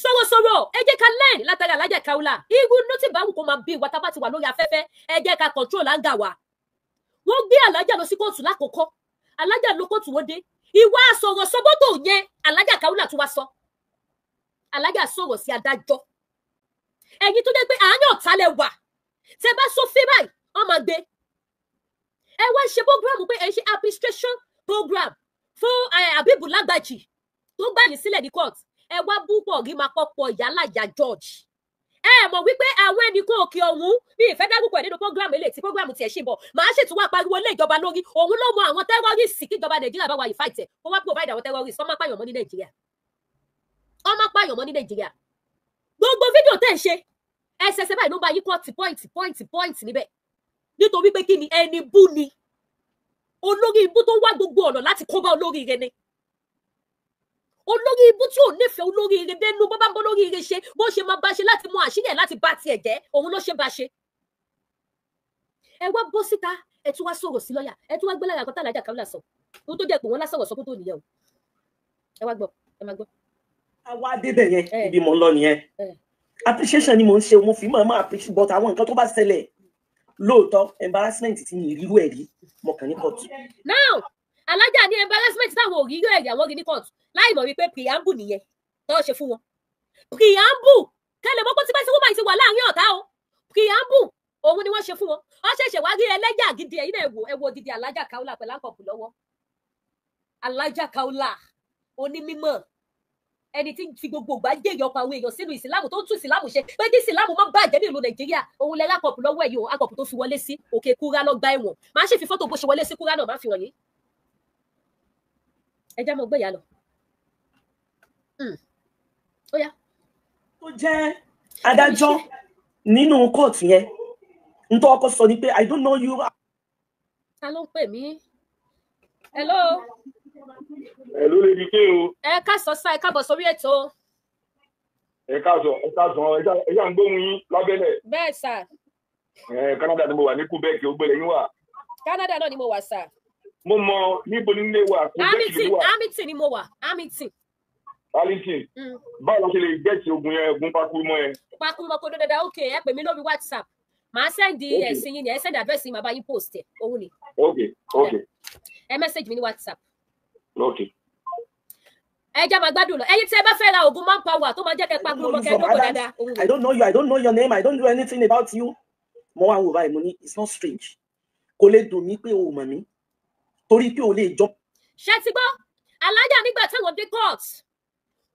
Sọ̀rọ̀sọ̀rọ̀ ẹ jẹ́ ká learn látara alájà Kaula. Irú nọ́tì báwù kó máa bí wa tá bá ti wà lórí afẹ́fẹ́, ẹ jẹ́ ká control anger wa. Wọ́n gbé alájà lọ sí kóòtù lákòókò, alájà ló kóòtù wọ́n dé. Ìwà sọ̀rọ̀ sọ́bọ́tò yẹn alájà Kaula tún wá sọ. Alájà sọ̀rọ̀ sí adájọ́. Ẹ̀yin tó jẹ́ pé àárín ọ̀tá lẹ wà, tẹ bá sọ fẹ́ báyìí, wọ́n máa gbé. Ẹ wá ṣe program pé ẹ ṣe administration program fún Abibu Lágbàjì tó gbà yín sílẹ̀ ní court. Ẹ wá búpọ̀ rí máa pọ̀pọ̀ ìyálàyà George. Ẹ mọ̀ wípé àwọn ẹnìkan òkè ọ̀hún bí ìfẹ́ dárúkọ ẹ̀ nínú program eléyìí tí program tiẹ̀ ṣì ń bọ̀, màá ṣètò wá pariwo lé ìjọba lórí. Òun ló mọ àwọn tẹ́rọ́rìsì kíjọba Nàìjíríà bá wa yìí fight ẹ̀ kó wá provide àwọn tẹ́rọ́rìsì kó má pààyàn mọ́ ní Nàìjíríà. Ó má pààyàn mọ́ ní Nàìjíríà. Gbogbo fídíò tẹ́ ń ṣe ẹsẹsẹ báyìí ló ń bá yín kọ́ọ̀tì pọ́ìntì pọ́ìntì pọ́ìntì níbẹ̀. Nítorí pé kí ni ẹni bú ni olórí ibú tó wá gbogbo ọ̀nà láti kó bá olórí ire ni. Olórí ibú tí ò nífẹ̀ẹ́ olórí ire dénú, bó bá ń bọ́ lórí ire ṣe bó ṣe máa bá ṣe láti mú àṣírí ẹ̀ láti bá tiẹ̀ jẹ́, òun ló ṣe bá ṣe. Ẹ wá bọ́ síta, ẹ tún wá sọ̀rọ̀ sí lọ́yà, ẹ tún wá gbé lára àkọ́tà alájà Kaula sọ ohun tó jẹ́ pé wọ́n lásọ̀rọ̀ sọ kó tó nìyẹn o. Ẹ wá gbọ́, ẹ máa gbọ́. Àwa débẹ̀ yẹn, ibi mò ń lọ nìyẹn. Appreciation ni mò ń ṣe, mo fi máa appreciate, but àwọn nǹkan tó bá ṣẹlẹ̀ lóòótọ́ embarrassment ti ní ìrírú ẹ̀ rí, mo kàn ní kóòtù. Now alájà ní embarrassment táwọn ò rí irú ẹ̀rí àwọn rí ní kóòtù láì mọ̀ wípé preamble nìyẹn tó ṣe fún wọn. Preamble kẹlẹ̀ mọ́ pé tipẹ́ tí wọ́n máa ti wà láàrin ọ̀tá o. Preamble òun ni wọ́n ṣe fún wọn. Wọ́n ṣẹ̀ṣẹ̀ wá rí ẹlẹ́jà gidi, ẹ̀yin náà ẹ wo odidi alájà Kaula pẹ̀lú àkọ́kù lọ́wọ́. Alájà Kaula onímímọ̀, ẹni tí fi gbogbo ìgbà jèrè ọkọ̀ àwọn èèyàn sínú ìsìlámù, tó ń tún ìsìlámù ṣe pé kí ìsìlámù má bàjẹ́ ní ìlú Nàìjíríà, òun lẹ lákọ̀pù lọ́wọ́ ẹ̀yọ́ akọ̀pù tó fi wọlé sí Òkè Kúrá lọ́gbà ẹ̀wọ̀n. Máa ṣe fi fọ́tò bó ṣe wọlé sí Kúrá náà máa fi wọ̀nyí. Ẹ já mọ́ gbẹ̀yà lọ. Ó yá. Tó jẹ́ adájọ́ nínú kóòtù yẹn, n tó ọkọ sọ ni pé I don't know you. Ta ló ń pè mí? Hello. Hello Lady K o. Ẹ káàsán sá, ẹ káàbọ̀ sórí ètò. Ẹ káàsán, ẹ káàsán, ẹ ṣáà ń gbóhùn yín lábẹ́lẹ̀. Bẹ́ẹ̀ sà. Ẹ Canada ni mo wà ní Quebec, ó gbélé yín wà. Canada náà ni mo wà sà. Mo mọ níbo nílé wa, Quebec ló wà. Hamilton ni mo wà, Hamilton. Hamilton. Báwo la ṣe lè gẹ̀ẹ́sì ogun yẹn, ogun pakurumọ yẹn? Pakurumọ kò dáadáa, ok, ẹ pè mí lórí WhatsApp. Màá sẹ́ndì ẹ̀sìn yín ni, ẹ sẹ́ndì àdírẹ́sì yín, màá bá yín post ẹ̀, òun ni. Ok, ok. Ẹ mẹ́sẹ̀gì mi ní WhatsApp. Ok. Ẹ jẹ́ máa gbádùn lọ. Ẹ̀yin tí ẹ bá fẹ́ ra oògùn manpower tó máa jẹ́ kẹ́ pakurumọ kẹ́ lóko dáadáa. I don't know you, I don't know your name, I don't know anything about you. Mo wá wò báyìí, mo ní it's not strange. Kò lè dùn mí pé o mọ̀ mí torí pé o lè jọ. Ṣé ti gbọ́? Alájà nígbà táwọn dé court,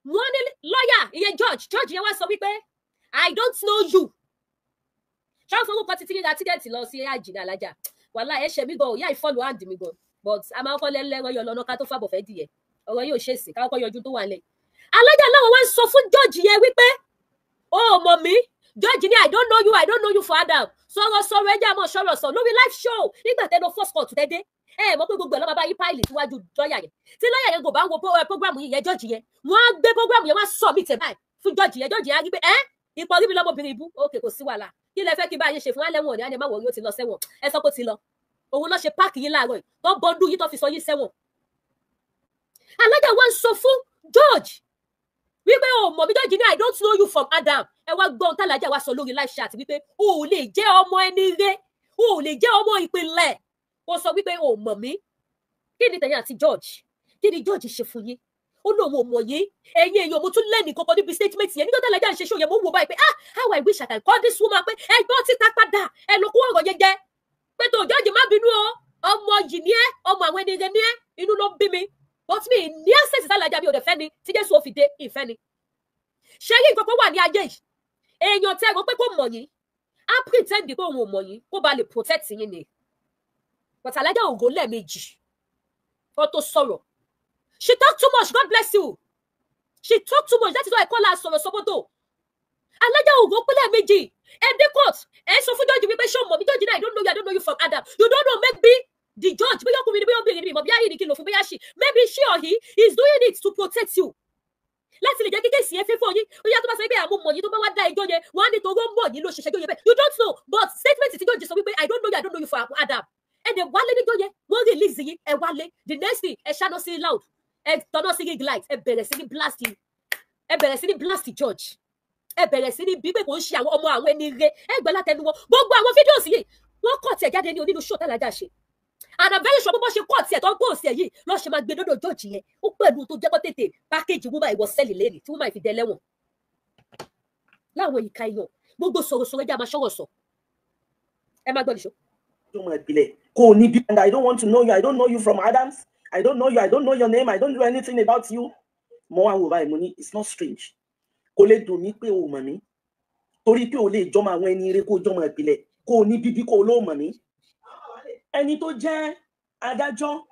wọ́n ní lọ́yà ìyẹn judge, judge yẹn wá sọ wípé I don't know you. Ṣáà forúkọ títí ra tíkẹ́ẹ̀tì lọ sí àjìnà alájà. Wàhálà ẹ ṣe mí gan, ìyá ìfọlù àǹdí mi gan. But a máa ń kọ́ lẹ́lẹ́rọ yọ lọ́nà ká tó fàbọ̀ fẹ́ dìyẹ. Ọ̀rọ̀ yóò ṣe sí, ká kọ́ yọjú tó wà lẹ̀. Alájà láwọn wá ń sọ fún judge yẹn wípé o ò mọ̀ mí. Judge ní, "I don't know you, I don't know you for Adam." Sọ̀rọ̀ sọ̀rọ̀, ẹjẹ́ àmọ́ sọ̀rọ̀ sọ̀ lórí live show nígbà tẹ́ lọ first court tẹ́ dé. Ẹ mọ̀ pé gbogbo ẹ̀ lọ́ọ́ bá yí pile síwájú lọ́ọ̀yà yẹn. Tí lọ́ọ̀yà yẹn kò bá ń wo program yìí yẹn, judge yẹn, wọ́n á gbé program yẹn, wọ́n á submit ẹ̀ báyìí fún judge yẹn. Judge yẹn á rí pé ẹ́ ìpọ̀rí mi lọ́mọbìnrin ibú. Òkè, kò sí wàhálà. Kí lẹ fẹ́ kí bá yín ṣe fún alẹ́ wọn ní alẹ́ má wọ̀, yóò ti lọ sẹ́wọ̀n. Ẹ sọ pé ó ti lọ. Òun lọ́ ṣe pack yín láàárọ̀ yìí tó bọ́ndú yín tó fi sọ yín sẹ́wọ̀n. Alájà wa ń sọ fún judge wípé o mọ̀ mí. Judge ní, "I don't know you from Adam." Ẹ wá gbọ́n tálájà wa sọ lórí live chat wípé o ò lè jẹ́ ọmọ ẹni rẹ, o ò lè jẹ́ ọmọ ìpínlẹ̀. O sọ wípé o mọ̀ mí. Kí ni tẹ̀yìn àti judge? Kí ni judge ṣe fún yín? Ó lóun ò mọ̀ yín. Ẹ̀yin èèyàn, mo tún lẹ́nìí kankan níbi statement yẹn nígbà tálájà ń ṣe show yẹn. Mo ń wò báyìí pé, ah, how I wish I can call this woman pé ẹ gbọ́ títa padà, ẹ lọ kó ọ̀rọ̀ yẹn jẹ pé tó judge, má bínú o, ọmọ yìí ni ẹ, ọmọ àwọn ẹni rẹ ni ẹ. Inú ló ń bí mi, but mi ní access sálájà mi ò dẹ̀ fẹ́ ni tí Jésù ó fi dé ìfẹ́ ni. Ṣé rí nǹkan kan wà ní ayé yìí, èèyàn tẹ́ ẹ rò pé kò mọ̀ yín, á pretend pé òun ò mọ̀ yín kó ba lè protect yín ni. But Alájà Ògo lẹ́ẹ̀mejì kó tó sọ̀rọ̀. She talk too much. God bless you. She talk too much. That is why I call her sọ̀rọ̀ sọ́bọ̀tò. Alájà Ògo pé lẹ́ẹ̀mejì. Ẹ dé court, ẹ sọ fún judge wípé ṣé o mọ̀ mí? Judge náà, "I don't know you, I don't know you from Adam." You don't know, maybe the judge, bóyá ọkùnrin ni, bóyá obìnrin ni, ìmọ̀ bí ayé ni kí n lò fún, bóyá she, maybe she or he is doing it to protect you, láti lè jẹ́ kí case yẹn fẹ́ fún yín. Ó yá, tó bá sọ pé àmú mọ̀ yín, tó bá wá dá ẹjọ́ yẹn, wọ́n á ní torí ó mọ̀ yín ló ṣe ṣẹjọ́ yẹn bẹ́ẹ̀. You don't know, but statement tí judge sọ wípé, "I don't know you, I don't know you for Adam." Ẹ dẹ̀ wálé níjọ́ yẹn, wọ́n release yín, ẹ wálé. The next thing, ẹ ṣáná sí loud, ẹ tọ́nà sí ring light, ẹ bẹ̀rẹ̀ sí ní blast, ẹ bẹ̀rẹ̀ sí ní blast judge, ẹ bẹ̀rẹ̀ sí ní bí pé kò ń ṣe àwọn ọmọ àwọn ẹni rẹ. Ẹ gbọ́ látẹnu wọn. Gbogbo àwọn videos yìí, wọ́n kọ̀ tiẹ̀ jáde ní onínú show tálájà ṣe, and I'm very sure bó ṣe kọ́ tiẹ̀ tó ń kó sí ẹ̀ yìí lọ́ọ́ ṣe máa gbé dọ́dọ̀ judge yẹn. Ó pẹ̀lú tó jẹ́ kó tètè package woman ìwọ cell lẹ́nìí tí woman fi dẹ lẹ́wọ̀n láwọn ìka èèyàn. Gbogbo sọ̀rọ̀sọ̀rọ̀, ẹjẹ́ àmà ṣọ́rọ̀ sọ. Ẹ má gbọ́ nìṣó. Jọmọ ìpìlẹ̀ kò ní bí. And I don't want to know you, I don't know you from Adams, I don't know you, I don't know your name, I don't know anything about you. Mo wá wò báyìí, mo ní it's not strange. Kò lè dùn mí pé o mọ̀ mí, torí pé o lè jọmọ àwọn ẹni eré, kó jọmọ ìpìlẹ̀, kó o ní bíbí, kó o ló mọ̀ mí. Ẹni tó jẹ́ adájọ́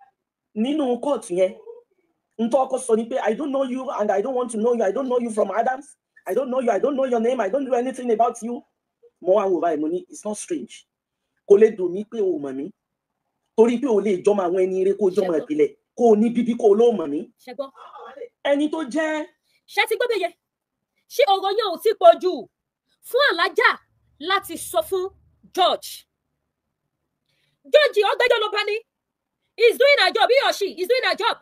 nínú kóòtù yẹn, ntọ́ ọkọ sọ ni pé, "I don't know you and I don't want to know you, I don't know you from Adams, I don't know you, I don't know your name, I don't know anything about you." Mo wá wò báyìí, mo ní it's not strange. Kò lè dùn mí pé o mọ̀ mí, torí pé o lè jọmọ àwọn ẹni eré, kó jọmọ ìpìlẹ̀, kó o ní bíbí, kó o ló mọ̀ mí. Ṣẹgbọ́. Ẹni tó jẹ́ Ṣé ti gbọ́ bẹ́yẹ? Ṣé ọ̀rọ̀ yẹn ò tí pọ̀ jù fún alájà láti sọ fún judge? Judge ọgbẹ́jọ́ ló bá ní he is doing her job, he or she is doing her job.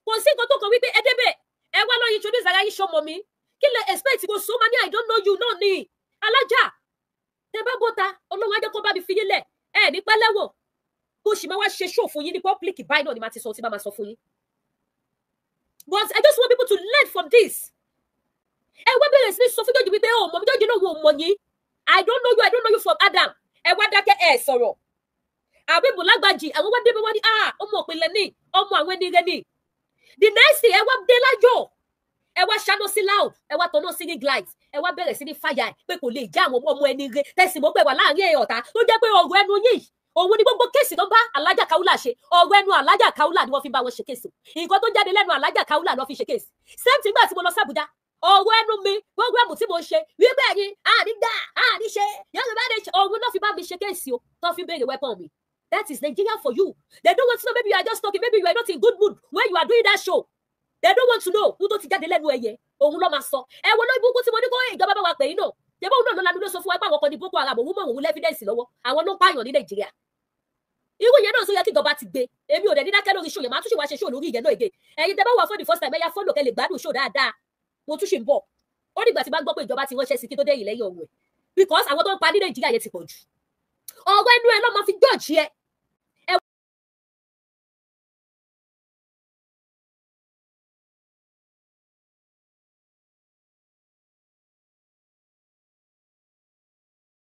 Kò sí nǹkan tó kàn wípé ẹ débẹ̀, ẹ wá lọ́ọ́ introduce ara yín. Ṣọmọ mi, kí lẹ expect? Kò sọ ma ní, "I don't know you" náà ni. Alájà, tẹ bá bọ́ta, Ọlọ́run á jẹ́ kó bá mi fi yín lẹ̀, ẹ ní pẹ́lẹ́wọ̀n. Mo sì máa wá ṣe show fún yín ní public báyìí náà ni màá ti sọ tí bá máa sọ fún yín. But I just want people to learn from this. Ẹ wá bẹ̀rẹ̀ sí ní sọ fún judge wípé ó mọ̀ mí. Judge náà wò mọ̀ yín. "I don't know you, I don't know you from Adam." Ẹ wá dákẹ́, ẹ sọ̀rọ̀. Àbíbù lágbàjì, àwọn wá débẹ̀, wá ní, ah, ọmọ òpinlẹ̀ ní ọmọ àwọn ẹni rẹ ní. The next thing, ẹ wá dé láyọ̀, ẹ wá ṣáná sí loud, ẹ wá tọ̀nà sí ring light, ẹ wá bẹ̀rẹ̀ sí ní fàyà ẹ pé kò lè jẹ́ àwọn ọmọ ẹni rẹ. Tẹ̀sí mọ́ pé wà láàrin ẹ̀ ọ̀tá tó jẹ́ pé ọ̀rọ̀ ẹnu yìí òun ni gbogbo case tó ń bá Alájà Kaula ṣe. Ọ̀rọ̀ ẹnu Alájà Kaula ni wọ́n fi bá wọn ṣe case. Nǹkan tó jáde lẹ́nu Alájà Kaula ló fi ṣe case. Same thing gbà tí mo lọ sí Àbújá, ọ̀rọ̀ ẹnu mi, program tí mo ṣe wípé ẹ̀yin àní gbà àní ṣe Yorùbá ní ṣe, òun náà fi bá mi ṣe case o, tó fi béèrè weapon mi. That is Nigeria for you. They don't want to know. Maybe you are just talking, maybe you are not in good mood when you are doing that show. They don't want to know. Ohun tó ti jáde lẹ́nu ẹ̀yẹ òun ló máa sọ. Ẹ wo lórí burúkú tí mo ní kó ìjọba bá wa pè yín náà. Ṣé bóun náà ló lanu ló sọ fún wa pé àwọn kan ní Boko Haram? Òun mọ̀, òun l'evidence lọ́wọ́, àwọn ló ń pààyàn ní Nàìjíríà. Irú yẹn náà sọ yẹ kí ìjọba ti gbé. Èmi ò dẹ̀ ní dákẹ́ lórí show yẹn. Máa tún ṣe wá ṣe show lórí ìyẹn náà èdè. Ẹ̀yin tẹ́ bá wà for the first time, ẹ̀yà follow kẹ́ lè gbádùn show dáadáa. Mo tún ṣì ń bọ̀. Ó dìgbà tí bá gbọ́ pé ìjọba ti ránṣẹ́ sí kí tó dé yìí lẹ́yìn ọ̀hún ẹ̀, because àwọn tó ń pa ní Nàìjíríà yẹn ti pọ̀ jù. Ọ̀rọ̀ ẹnu ẹ ló máa fi judge ẹ.